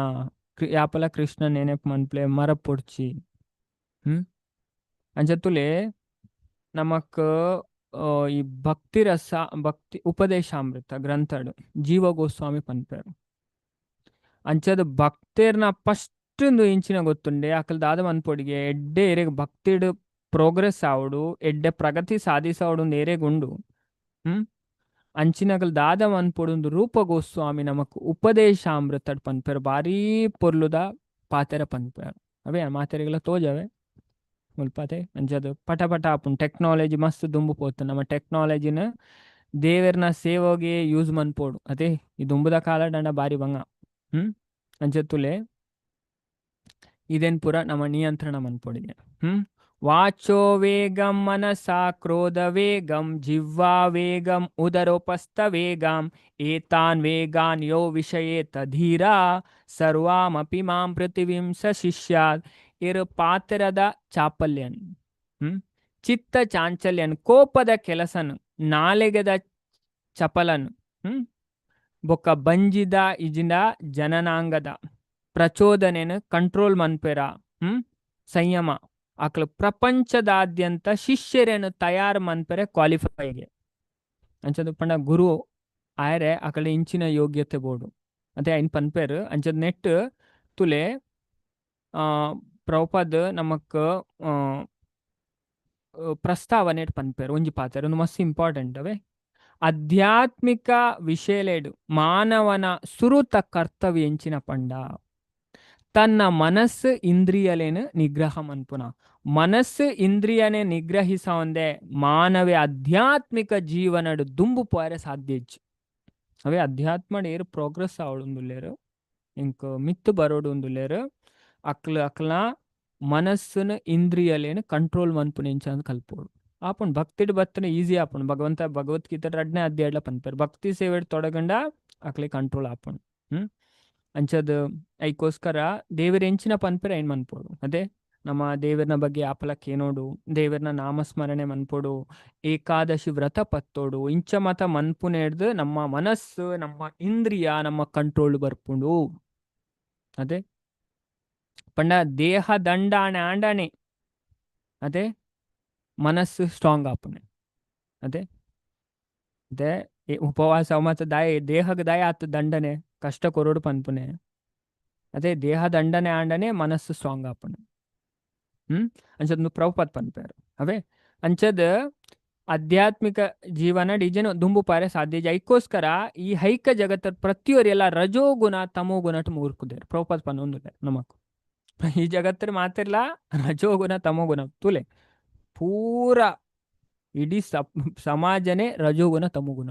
ಯಾಪಲ Krishna ನೆನೆಪು ಮನ್ಪ್ಲೆ ಮರಪೊಡ್ಚಿ. ಹ್ಮ್ ಅಂಚತುಲೆ ನಮಕ್ ಈ ಭಕ್ತಿ ರಸ ಭಕ್ತಿ ಉಪದೇಶಾಮೃತ ಗ್ರಂಥಡು ಜೀವ ಗೋಸ್ವಾಮಿ ಪನ್ಪೆರ್. ಅಂಚದ ಭಕ್ತೇರ್ನ ಫಸ್ಟ್ ಇಂಚಿನ ಗೊತ್ತುಂಡೆ ಅಕಲ್ ದಾದ ಮನ್ಪೊಡಿಗೆ ಎಡ್ಡೆ ಎರೆಗ್ ಭಕ್ತಿಡ್ ಪ್ರೋಗ್ರೆಸ್ ಆವಡು ಎಡ್ಡೆ ಪ್ರಗತಿ ಸಾಧಿಸವಡು ಎರೆಗುಂಡು. ಹ್ಮ್ ಅಂಚಿನಕಲ್ ದಾದ ಮನ್ಪೊಡು ರೂಪ ಗೋಸ್ವಾಮಿ ನಮಕ್ ಉಪದೇಶಾಮೃತಡ್ ಪನ್ಪೆರ್ ಬಾರೀ ಪೊರ್ಲುದ ಪಾತೆರ ಪನ್ಪೆರ್. ಅವೇ ಮಾತೆರೆಗ್ಲ ತೋಜವೆ ಮುಲ್ಪತೆ ಅಂಚದ ಪಟ ಪಟ ಆಪುಂಡು ಟೆಕ್ನಾಲಜಿ ಮಸ್ತ್ ದುಂಬು ಪೋತು ನಮ್ಮ ಟೆಕ್ನಾಲಜಿನ ದೇವೆರ್ನ ಸೇವೆಗೆ ಯೂಸ್ ಮನ್ಪೊಡು ಅದೇ ಈ ದುಂಬುದ ಕಾಲಡ್ ಬಾರಿ ಬಂಗ. ಹ್ಮ್ ಅಂಚತುಲೆ ಇದೇನ್ ಪೂರ ನಮ್ಮ ನಿಯಂತ್ರಣ ಮನ್ಪೊಡಿಗೆ. ಹ್ಮ್ ವಾಚೋ ವೇಗಂ ಮನಸಾ ಕ್ರೋಧ ವೇಗಂ ಜಿಹ್ವಾ ವೇಗಂ ಉದರೋಪಸ್ಥ ವೇಗಂ ಏತಾನ್ ವೇಗಾನ್ ಯೋ ವಿಷಯೇತ ಧೀರ ಸರ್ವಾಮಪಿ ಮಾಂ ಪೃಥಿವೀಂ ಸ ಶಿಷ್ಯಾತ್. ಇರು ಪಾತ್ರದ ಚಾಪಲ್ಯನ್, ಹ್ಮ್ ಚಿತ್ತ ಚಾಂಚಲ್ಯನ್ ಕೋಪದ ಕೆಲಸನು ನಾಲೆಗೆದ ಚಪಲನ್, ಹ್ಮ್ ಬೊಕ್ಕ ಬಂಜಿದ ಇಜಿಂದ ಜನನಾಂಗದ ಪ್ರಚೋದನೆನು ಕಂಟ್ರೋಲ್ ಮನ್ಪೆರ. ಹ್ಮ್ ಸಂಯಮ ಅಕ್ಲು ಪ್ರಪಂಚದಾದ್ಯಂತ ಶಿಷ್ಯರೇನು ತಯಾರು ಮನ್ಪೆರೆ ಕ್ವಾಲಿಫೈಗೆ ಅಂಚದ ಪಂಡ ಗುರು ಆಯರೆ ಅಕಲೆ ಇಂಚಿನ ಯೋಗ್ಯತೆ ಬೋಡು ಅದೇ ಐನ್ ಪನ್ಪೆರ್. ಅಂಚದ ನೆಟ್ ತುಲೆ ಪ್ರಭುಪಾದ್ ನಮಕ್ ಪ್ರಸ್ತಾವನೆ ಪನ್ಪೆರ್ ಒಂಜಿ ಪಾತೆರ ಒಂದು ಮಸ್ತ್ ಇಂಪಾರ್ಟೆಂಟ್ ಅವೇ. ಆಧ್ಯಾತ್ಮಿಕ ವಿಷಯಲೇಡು ಮಾನವನ ಸುರುತ ಕರ್ತವ್ಯ ಎಂಚಿನ ಪಂಡ ತನ್ನ ಮನಸ್ಸು ಇಂದ್ರಿಯಲೇನು ನಿಗ್ರಹ ಮನ್ಪುನ. ಮನಸ್ಸು ಇಂದ್ರಿಯನೇ ನಿಗ್ರಹಿಸವಂದೆ ಮಾನವೇ ಆಧ್ಯಾತ್ಮಿಕ ಜೀವನಡು ದುಂಬು ಪೋಯರೆ ಸಾಧ್ಯ ಇಜ್ಜಿ. ಅವೇ ಅಧ್ಯಾತ್ಮ ಏರು ಪ್ರೋಗ್ರೆಸ್ ಆವೊಂದುಲ್ಲೆರ್ ಇಂಕ್ ಮಿತ್ತು ಬರೋಡು ಉಂದುಲ್ಲೆರ್ ಅಕ್ಲ ಅಕ್ಲ ಮನಸ್ಸುನ ಇಂದ್ರಿಯಲೇನು ಕಂಟ್ರೋಲ್ ಮನ್ಪುನ ಎಂಚ ಕಲ್ಪೋಡು. ಆಪುಂಡು ಭಕ್ತಿಡ್ ಬತ್ತನ ಈಸಿ ಆಪುಂಡು. ಭಗವಂತ ಭಗವದ್ಗೀತೆ ರಡ್ಡನೇ ಅಧ್ಯಾಯಡ್ಲ ಪನ್ಪೆರ್ ಭಕ್ತಿ ಸೇವೆಡ್ ತೊಡಗಂಡ ಅಕ್ಲೆ ಕಂಟ್ರೋಲ್ ಆಪುಂಡು. ಹ್ಮ್ ಅಂಚದ ಐಕೋಸ್ಕರ ದೇವೆರ್ ಎಂಚಿನ ಪನ್ಪೆರ್ ಐನ್ ಮನ್ಪೊಡು. ಅದೇ ನಮ್ಮ ದೇವೆರ್ನ ಬಗ್ಗೆ ಆಪಲ ಕೇನೋಡು, ದೇವೆರ್ನ ನಾಮಸ್ಮರಣೆ ಮನ್ಪೊಡು, ಏಕಾದಶಿ ವ್ರತ ಪತ್ತೋಡು, ಇಂಚ ಮತ ಮನ್ಪುನೆಡ್ದ್ ನಮ್ಮ ಮನಸ್ಸು ನಮ್ಮ ಇಂದ್ರಿಯ ನಮ್ಮ ಕಂಟ್ರೋಲ್ ಬರ್ಪುಂಡು. ಅದೇ ಪಂಡ ದೇಹ ದಂಡಾಣೆ ಆಂಡಾಣೆ ಅದೇ ಮನಸ್ಸು ಸ್ಟ್ರಾಂಗ್ ಆಪುಂಡು. ಅದೇ ಅದೇ ಉಪವಾಸ ಮತ್ತ ದಾಯ ದೇಹಕ್ಕೆ ದಾಯ ಆತ ದಂಡನೆ ಕಷ್ಟ ಕೊರೊಡು ಪನ್ಪುನೆ. ಅದೇ ದೇಹ ದಂಡನೆ ಆಂಡನೆ ಮನಸ್ಸು ಸ್ಟ್ರಾಂಗ್ ಆಪುಂಡು. ಹ್ಮ್ ಅಂಚದ ಪ್ರಭುಪಾದ್ ಪನ್ಪೆರ್. ಅವೇ ಅಂಚದ ಆಧ್ಯಾತ್ಮಿಕ ಜೀವನ ಡಿಜನ್ ದುಂಬು ಪಾರೆ ಸಾಧ್ಯ. ಐಕೋಸ್ಕರ ಈ ಹೈಕ ಜಗತ್ತ ಪ್ರತಿಯೊರಿಯೆಲ್ಲ ರಜೋಗುಣ ತಮೋಗುಣಟ್ ಮೂರ್ಕುದೇರ್ ಪ್ರಭುಪಾದ್ ಪನ್ನೊಂದುಲ್ಲೆರ್ ನಮಕ್. ಈ ಜಗತ್ತರ ಮಾತಿರ್ಲ ರಜೋಗುಣ ತಮೋಗುಣ ತುಲೆ ಪೂರ ಇಡೀ ಸಮಾಜನೇ ರಜೋಗುಣ ತಮೋಗುಣ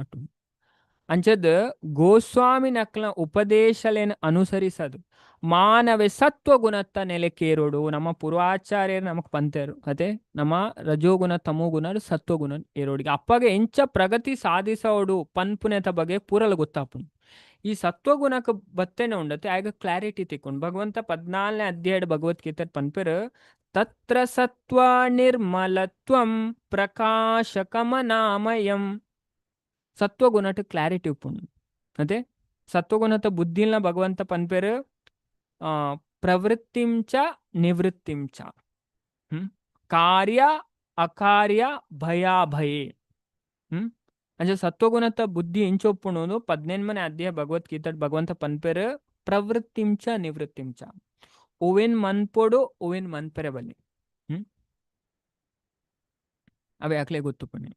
ಅಂಚದ್ ಗೋಸ್ವಾಮಿ ನಕ್ಲ ಉಪದೇಶಲೇನು ಅನುಸರಿಸದು ಮಾನವೆ ಸತ್ವಗುಣತ್ತ ನೆಲೆಕೇರೋಡು. ನಮ್ಮ ಪೂರ್ವಾಚಾರ್ಯರು ನಮಕ್ ಪಂತೇರು ಅದೇ ನಮ್ಮ ರಜೋಗುಣ ತಮೋಗುಣ ಸತ್ವಗುಣ ಏರೋಡಿಗೆ ಅಪ್ಪಗೆ ಎಂಚ ಪ್ರಗತಿ ಸಾಧಿಸೋಡು ಪನ್ಪುನೆತ ಬಗ್ಗೆ ಪೂರಲ ಗೊತ್ತಾಪುಂಡು. ಈ ಸತ್ವಗುಣಕ್ಕೆ ಬತ್ತೇನೆ ಉಂಡತೆ ಆಗ ಕ್ಲಾರಿಟಿ ತಿಕ್ಕೊಂಡು ಭಗವಂತ 14ನೇ ಅಧ್ಯಾಯ ಭಗವದ್ಗೀತೆ ಪನ್ಪೆರು ತತ್ರ ಸತ್ವ ನಿರ್ಮಲತ್ವಂ ಪ್ರಕಾಶಕಮನಾಮಯಂ. ಸತ್ವಗುಣಟ್ ಕ್ಲಾರಿಟಿ ಉಪ್ಪುಂಡು. ಅದೇ ಸತ್ವಗುಣತ ಬುದ್ಧಿಲ್ನ ಭಗವಂತ ಪನ್ಪೆರು ಪ್ರವೃತ್ತಿಂಚ ನಿವೃತ್ತಿಂಚ ಕಾರ್ಯ ಅಕಾರ್ಯ ಭಯಾಭಯೇ. ಹ್ಮ್ ಅಂಚ ಸತ್ವಗುಣತ ಬುದ್ಧಿ ಎಂಚೊಪ್ಪುಂಡು 18ನೇ ಅಧ್ಯಾಯ ಭಗವದ್ಗೀತೆ ಭಗವಂತ ಪನ್ಪೆರು ಪ್ರವೃತ್ತಿಂಚ ನಿವೃತ್ತಿಂಚ ಓವೆನ್ ಮನ್ಪೊಡು ಓವೆನ್ ಮನ್ಪೆರೆ ಬಲ್ಲಿ. ಹ್ಮ್ ಅವೇ ಅಕ್ಲೆ ಗೊತ್ತುಪ್ಪುಂಡು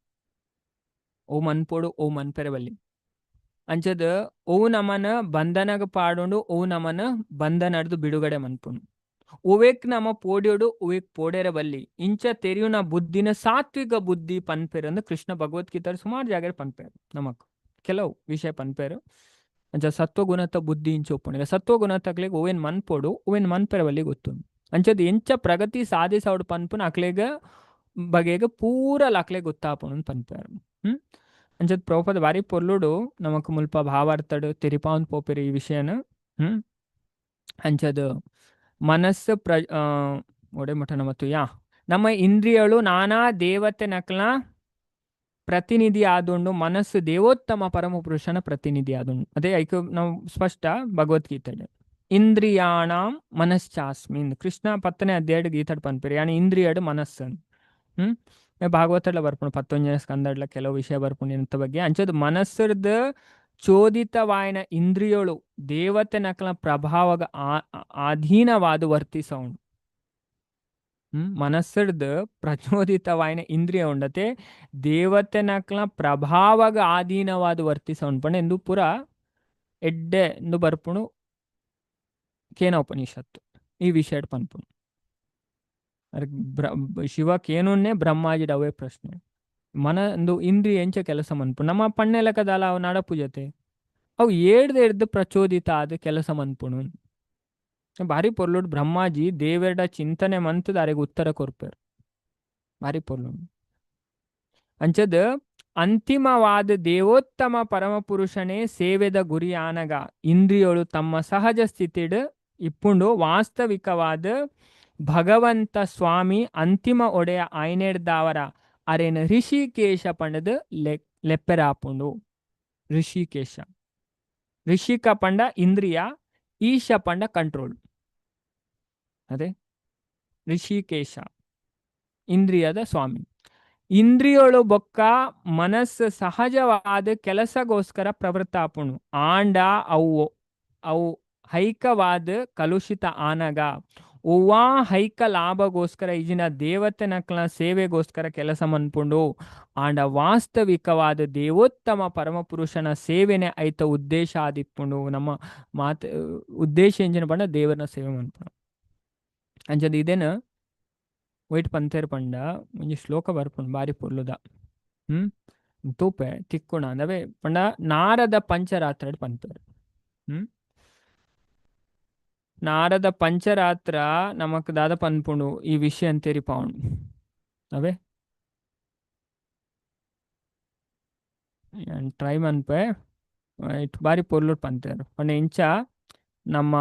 ಓ ಮನ್ಪೊಡು ಓ ಮನ್ಪೆರೆ ಬಲ್ಲಿ. ಅಂಚದ ಓ ನಮನ ಬಂಧನಗ ಪಾಡೋಂಡು ಓ ನಮನ ಬಂಧನಡ್ದು ಬಿಡುಗಡೆ ಮನ್ಪುಂಡು. ಓವೇಕ್ ನಮ ಪೋಡ್ಯೋಡು ಓವೇಕ್ ಪೋಡೆರ ಬಲ್ಲಿ. ಇಂಚ ತೆರಿಯುನ ಬುದ್ಧಿನ ಸಾತ್ವಿಕ ಬುದ್ಧಿ ಪನ್ಪೆರ್ ಕೃಷ್ಣ ಭಗವದ್ಗೀತೆ ಸುಮಾರು ಜಾಗ ಪನ್ಪೆರ್ ನಮಕ್ ಕೆಲವು ವಿಷಯ ಪನ್ಪೆರ್. ಅಂಚ ಸತ್ವಗುಣತ ಬುದ್ಧಿ ಇಂಚ ಒಪ್ಪುಂಡು. ಸತ್ವಗುಣತಕ್ಲೆಗ್ ಓವೇನ್ ಮನ್ಪೊಡು ಓವೇನ್ ಮನ್ಪೆರೆ ಬಲ್ಲಿ ಗೊತ್ತುಂಡು. ಅಂಚದ ಎಂಚ ಪ್ರಗತಿ ಸಾಧಿಸೋಡು ಪನ್ಪುನ ಅಕ್ಲೆಗ್ ಬಗೆಗ್ ಪೂರ ಲಾಕ್ಲೆ ಗೊತ್ತಾಪುಂಡು ಪನ್ಪೆರ್. ಹ್ಮ್ ಅಂಚದ ಪ್ರಭುಪಾದ ಬಾರಿ ಪೊರ್ಲುಡು ನಮಕ್ ಮುಲ್ಪ ಭಾವಾರ್ಥಡ್ ತೆರಿಪಾವೊಂದು ಪೋಪೆರ್ ಈ ವಿಷಯನ. ಹ್ಮ್ ಅಂಚದ ಮನಸ್ಸು ಪ್ರ ಒಡೆ ಮುಟ ನಮತು ಯಾ ನಮ್ಮ ಇಂದ್ರಿಯಳು ನಾನಾ ದೇವತೆ ನಕ್ಲ ಪ್ರತಿನಿಧಿ ಆದುಂಡು, ಮನಸ್ಸು ದೇವೋತ್ತಮ ಪರಮ ಪುರುಷನ ಪ್ರತಿನಿಧಿ ಆದುಂಡು. ಅದೇ ಐಕ್ ನಾವು ಸ್ಪಷ್ಟ ಭಗವದ್ಗೀತೆ ಇಂದ್ರಿಯಾಣಾಂ ಮನಶ್ಚಾಸ್ಮಿನ್ ಕೃಷ್ಣ 10ನೇ ಅಧ್ಯಾಯಡ್ ಗೀತಡ್ ಪನ್ಪೆರ್ ಯಾನಿ ಇಂದ್ರಿಯಡ್ ಮನಸ್ಸು. ಹ್ಮ್ ಭಾಗವತಡ್ಲ ಬರ್ಪುಂಡು 11ನೇ ಸ್ಕಂದಡ್ಲ ಕೆಲವು ವಿಷಯ ಬರ್ಪುಂಡು ಇಂತ ಬಗ್ಗೆ. ಅಂಚದ ಮನಸ್ಸುರ್ದ್ ಚೋದಿತವಾಯಿನ ಇಂದ್ರಿಯಳು ದೇವತೆ ನಕ್ಲ ಪ್ರಭಾವಗ ಆಧೀನವಾದ ವರ್ತಿಸೌಂಡು. ಮನಸ್ಸುರ್ದ್ ಪ್ರಚೋದಿತವಾಯಿನ ಇಂದ್ರಿಯ ಉಂಡತೆ ದೇವತೆ ನಕ್ಲ ಪ್ರಭಾವಗ ಆಧೀನವಾದ ವರ್ತಿಸೌಂಡು ಪಂಡ ಎಂದು ಪೂರ ಎಡ್ಡೆ ಎಂದು ಬರ್ಪುಂಡು ಕೇನ ಉಪನಿಷತ್ತು ಈ ವಿಷಯಡ್ ಪನ್ಪುಂಡು. ಶಿವ ಕೇನುನ್ನೇ ಬ್ರಹ್ಮಾಜಿಡ್ ಅವೇ ಪ್ರಶ್ನೆ ಮನ ಒಂದು ಇಂದ್ರಿಯ ಎಂಚ ಕೆಲಸ ಮನ್ಪು ನಮ್ಮ ಪಣ್ಣೆಲಕದಾಲ ಅವು ನಡಪು ಜೊತೆ ಅವು ಏಡ್ದು ಎಡ್ದು ಪ್ರಚೋದಿತ ಆದ ಕೆಲಸ ಮನ್ಪುಣು. ಭಾರಿ ಪೊರ್ಲುಡ್ ಬ್ರಹ್ಮಾಜಿ ದೇವೆರ್ಡ ಚಿಂತನೆ ಮಂತದ ಅರೆಗ್ ಉತ್ತರ ಕೊರ್ಪೆರ್ ಭಾರಿ ಪೊರ್ಲು. ಅಂಚದ ಅಂತಿಮವಾದ ದೇವೋತ್ತಮ ಪರಮಪುರುಷನೇ ಸೇವೆದ ಗುರಿ ಆನಗ ಇಂದ್ರಿಯಳು ತಮ್ಮ ಸಹಜ ಸ್ಥಿತಿಡ್ ಇಪ್ಪುಂಡು. ವಾಸ್ತವಿಕವಾದ ಭಗವಂತ ಸ್ವಾಮಿ ಅಂತಿಮ ಒಡೆಯ ಆಯ್ನೆಡ್ದಾವರ ಅರೆನ ಋಷಿಕೇಶ ಪಂಡದು ಲೆಪ್ಪೆರಾಪುಂಡು. ಋಷಿಕೇಶ ಋಷಿಕ ಪಂಡ ಇಂದ್ರಿಯ, ಈಶ ಪಂಡ ಕಂಟ್ರೋಲ್. ಅದೇ ಋಷಿಕೇಶ ಇಂದ್ರಿಯದ ಸ್ವಾಮಿ. ಇಂದ್ರಿಯೋಳು ಬೊಕ್ಕ ಮನಸ್ಸು ಸಹಜವಾದ ಕೆಲಸಗೋಸ್ಕರ ಪ್ರವೃತ್ತ ಆಪುಂಡು. ಆಂಡ ಅವು ಅವು ಹೈಕವಾದ ಕಲುಷಿತ ಆನಗ ಒವ್ವಾ ಹೈಕ ಲಾಭಗೋಸ್ಕರ ಈಜಿನ ದೇವತೆನಕ್ಲ ಸೇವೆಗೋಸ್ಕರ ಕೆಲಸ ಮನ್ಪುಂಡು. ಆಂಡ ವಾಸ್ತವಿಕವಾದ ದೇವೋತ್ತಮ ಪರಮಪುರುಷನ ಸೇವೆನೆ ಐತ ಉದ್ದೇಶ ಆದಿಪ್ಪುಂಡು. ನಮ್ಮ ಮಾತ ಉದ್ದೇಶ ಎಂಜಿನ ಪಂಡ ದೇವರನ ಸೇವೆ ಮನ್ಪುಂಡು. ಅಂಚದ ಇದೇನ ವೈಟ್ ಪಂತೇರ್ ಪಂಡ ಒಂಜಿ ಶ್ಲೋಕ ಬರ್ಪುಂಡು ಬಾರಿ ಪೊರ್ಲುದ. ಹ್ಮ್ ತೂಪೆ ತಿಕ್ಕುಣ ಅಂದವೇ ಪಂಡ ನಾರದ ಪಂಚರಾತ್ರಡ್ ಪನ್ಪೆರ್. ಹ್ಮ್ ನಾರದ ಪಂಚರಾತ್ರ ನಮಕ್ ದಾದ ಪನ್ಪುಂಡು ಈ ವಿಷಯ ತೆರಿಪಾವುಂಡು ಅವೇ ಟ್ರೈ ಮನ್ಪೆ it ಬಾರಿ ಪೊರ್ಲುಡ್ ಪಂತೇರ್. ಪಂಡ ಇಂಚ ನಮ್ಮ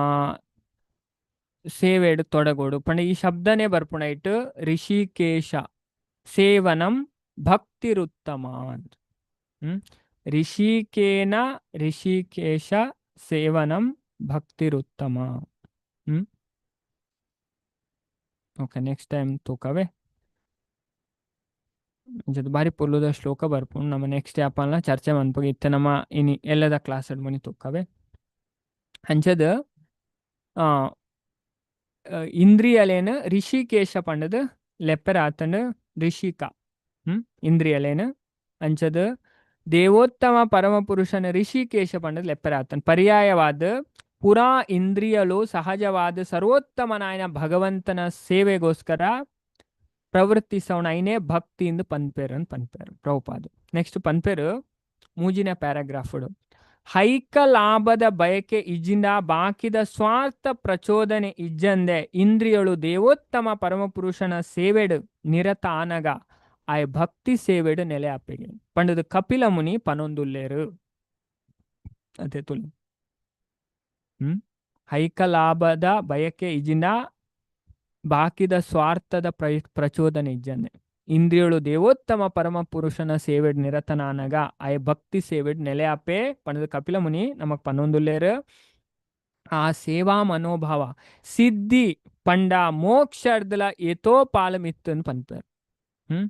ಸೇವೆಡ್ ತೊಡಗೋಡು ಪಂಡ ಈ ಶಬ್ದನೇ ಬರ್ಪುಂಡು ಐಟ್ ಋಷಿಕೇಶ ಸೇವನಂ ಭಕ್ತಿರುತ್ತಮ ಅಂತ. ಹ್ಮ್ ಋಷಿಕೇನ ಋಷಿಕೇಶ ಸೇವನಂ ಭಕ್ತಿರುತ್ತಮ. ಹ್ಮ್ ಓಕೆ ನೆಕ್ಸ್ಟ್ ಟೈಮ್ ತೂಕವೇ ಬಾರಿ ಪೊರ್ಲುದ ಶ್ಲೋಕ ಬರ್ಪುಂಡು. ನಮ್ಮ ನೆಕ್ಸ್ಟ್ ಯಾಪಲ್ಲ ಚರ್ಚೆ ಮನ್ಪುಗ ಇತ್ತೆ ನಮ್ಮ ಇನಿ ಎಲ್ಲದ ಕ್ಲಾಸ್ ಮನಿ ತೂಕವೇ. ಅಂಚದ ಇಂದ್ರಿಯಲೇನ ಋಷಿಕೇಶ ಪಂಡದು ಲೆಪ್ಪೆರಾತಂಡ್ ಋಷಿಕ. ಇಂದ್ರಿಯಲೇನ ಅಂಚದ ದೇವೋತ್ತಮ ಪರಮಪುರುಷನ ಋಷಿಕೇಶ ಪಂಡದು ಲೆಪ್ಪೆರಾತನ್. ಪರ್ಯಾಯವಾದ ಪುರಾ ಇಂದ್ರಿಯಲು ಸಹಜವಾದ ಸರ್ವೋತ್ತಮನಾಯನ ಭಗವಂತನ ಸೇವೆಗೋಸ್ಕರ ಪ್ರವೃತ್ತಿಸವಣ ಐನೇ ಭಕ್ತಿ ಎಂದು ಪನ್ಪೇರ್ ಅಂತ ಪನ್ಪೇರು ಪ್ರಭುಪಾದ. ನೆಕ್ಸ್ಟ್ ಪನ್ಪೇರು ಮೂಜಿನ ಪ್ಯಾರಾಗ್ರಾಫ್ ಹೈಕ ಲಾಭದ ಬಯಕೆ ಇಜ್ಜಿಂದ ಬಾಕಿದ ಸ್ವಾರ್ಥ ಪ್ರಚೋದನೆ ಇಜ್ಜಂದೆ ಇಂದ್ರಿಯಳು ದೇವೋತ್ತಮ ಪರಮಪುರುಷನ ಸೇವೆಡು ನಿರತ ಆನಗ ಆಯ್ ಭಕ್ತಿ ಸೇವೆಡು ನೆಲೆ ಆಪೆಗೆ ಪಂಡದು ಕಪಿಲ ಮುನಿ ಪನೊಂದುಲ್ಲೇರು. ಅದೇ ತುಲು ಹೈಕ ಲಾಭದ ಬಯಕೆ ಇಜ್ಜಿಂದ ಬಾಕಿದ ಸ್ವಾರ್ಥದ ಪ್ರಚೋದನೆ ಇಜ್ಜಂದೆ ಇಂದ್ರಿಯಳು ದೇವೋತ್ತಮ ಪರಮ ಪುರುಷನ ಸೇವೆಡ್ ನಿರತನಾನಗ ಆಯ್ ಭಕ್ತಿ ಸೇವೆಡ್ ನೆಲೆ ಆಪೆ ಪಂಡದು ಕಪಿಲ ಮುನಿ ನಮಕ್ ಪನೊಂದುಲ್ಲೇರು. ಆ ಸೇವಾ ಮನೋಭಾವ ಸಿದ್ಧಿ ಪಂಡ ಮೋಕ್ಷರ್ದಲ ಏತೋ ಪಾಲಮಿತ್ತು ಪನ್ಪೇರು. ಹ್ಮ್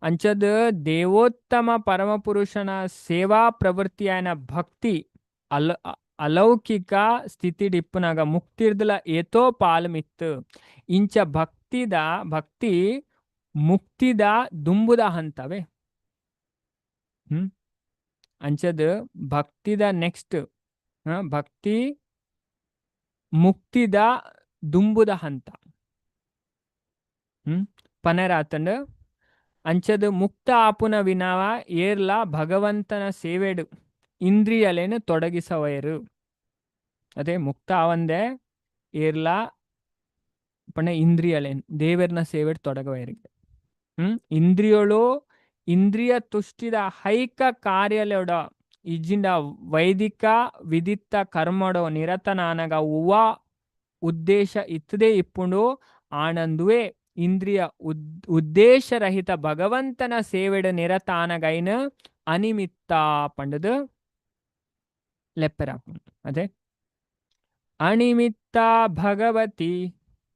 ಅಂಚದ ದೇವೋತ್ತಮ ಪರಮಪುರುಷನ ಸೇವಾ ಪ್ರವೃತ್ತಿಯಾನ ಭಕ್ತಿ ಅಲೌಕಿಕ ಸ್ಥಿತಿ ಇಪ್ಪುನಾಗ ಮುಕ್ತಿರ್ದಲ ಏತೋ ಪಾಲಮಿತ್ತು. ಇಂಚ ಭಕ್ತಿದ ಭಕ್ತಿ ಮುಕ್ತಿದ ದುಂಬುದ ಹಂತವೇ. ಹ್ಮ್ ಅಂಚದ ಭಕ್ತಿದ ನೆಕ್ಸ್ಟ್ ಭಕ್ತಿ ಮುಕ್ತಿದ ದುಂಬುದ ಹಂತ. ಹ್ಮ್ ಪನೆರಾತಂಡ್ ಅಂಚದ ಮುಕ್ತ ಆಪುನ ವಿನವ ಏರ್ಲ ಭಗವಂತನ ಸೇವೆಡು ಇಂದ್ರಿಯಲೇನು ತೊಡಗಿಸವಯರು. ಅದೇ ಮುಕ್ತ ಆವಂದೆ ಏರ್ಲ ಪಂಡ ಇಂದ್ರಿಯಲೇನ್ ದೇವೆರ್ನ ಸೇವೆಡ್ ತೊಡಗವಯರಿಗೆ. ಇಂದ್ರಿಯೊಳು ಇಂದ್ರಿಯ ತುಷ್ಟಿದ ಹೈಕ ಕಾರ್ಯಲೋಡ ಇಜ್ಜಿಂಡ ವೈದಿಕ ವಿಧಿತ್ತ ಕರ್ಮಡೋ ನಿರತನಾನಗ ಉವ ಉದ್ದೇಶ ಇತ್ತದೇ ಇಪ್ಪುಂಡು. ಆನಂದುವೆ ಇಂದ್ರಿಯ ಉದ್ದೇಶರಹಿತ ಭಗವಂತನ ಸೇವೆಡ ನಿರತಾನಗೈನ ಅನಿಮಿತ್ತ ಪಂಡದು ಲೆಪ್ಪೆರಾಪುಂಡು. ಅದೇ ಅನಿಮಿತ್ತ ಭಗವತಿ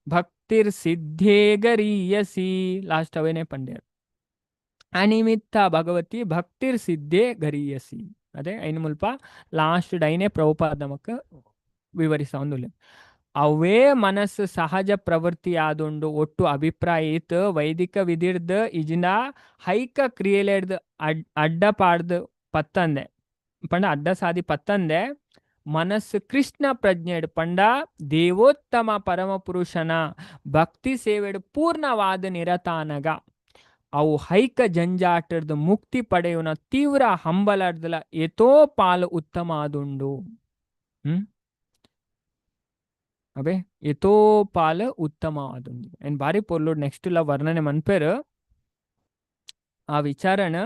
ಭಕ್ತಿರ್ ಸಿದ್ಧೇ ಗರೀಯಸಿ. ಲಾಸ್ಟ್ ಅವೇನೆ ಪಂಡ್ಯಾರ್, ಅನಿಮಿತ್ತ ಭಗವತಿ ಭಕ್ತಿರ್ ಸಿದ್ಧೇ ಗರೀಯಸಿ. ಅದೇ ಐನ ಮುಲ್ಪ ಲಾಸ್ಟ್ ಡೈನೆ ಪ್ರಭುಪಾದ ನಮಕ್ ವಿವರಿಸೊಂದುಲ್ಲೆ. ಅವೇ ಮನಸ್ಸು ಸಹಜ ಪ್ರವೃತ್ತಿ ಆದುಂಡು. ಒಟ್ಟು ಅಭಿಪ್ರಾಯ ಇತ್ತು ವೈದಿಕ ವಿಧಿರ್ದ್ ಇಜಿಂಡ ಹೈಕ ಕ್ರಿಯೆಲೆಡ್ದ್ ಅಡ್ಡ ಪಾಡ್ದ್ ಪತ್ತಂದೆ ಪಂಡ ಅಡ್ಡ ಸಾದಿ ಪತ್ತಂದೆ ಮನಸ್ಸು ಕೃಷ್ಣ ಪ್ರಜ್ಞೆಡ್ ಪಂಡ ದೇವೋತ್ತಮ ಪರಮ ಪುರುಷನ ಭಕ್ತಿ ಸೇವೆಡ್ ಪೂರ್ಣವಾದ ನಿರತಾನಗ ಅವು ಹೈಕ ಜಂಜಾಟರ್ದು ಮುಕ್ತಿ ಪಡೆಯುವ ತೀವ್ರ ಹಂಬಲರ್ದಲ ಏತೋ ಪಾಲು ಉತ್ತಮ ಆದುಂಡು. ಅವೇ ಏತೋ ಪಾಲು ಉತ್ತಮ ಆದುಂಡು. ಏನ್ ಬಾರಿ ಪೊರ್ಲು ನೆಕ್ಸ್ಟ್ ಲ ವರ್ಣನೆ ಮನ್ಪೆರ್ ಆ ವಿಚಾರಣ.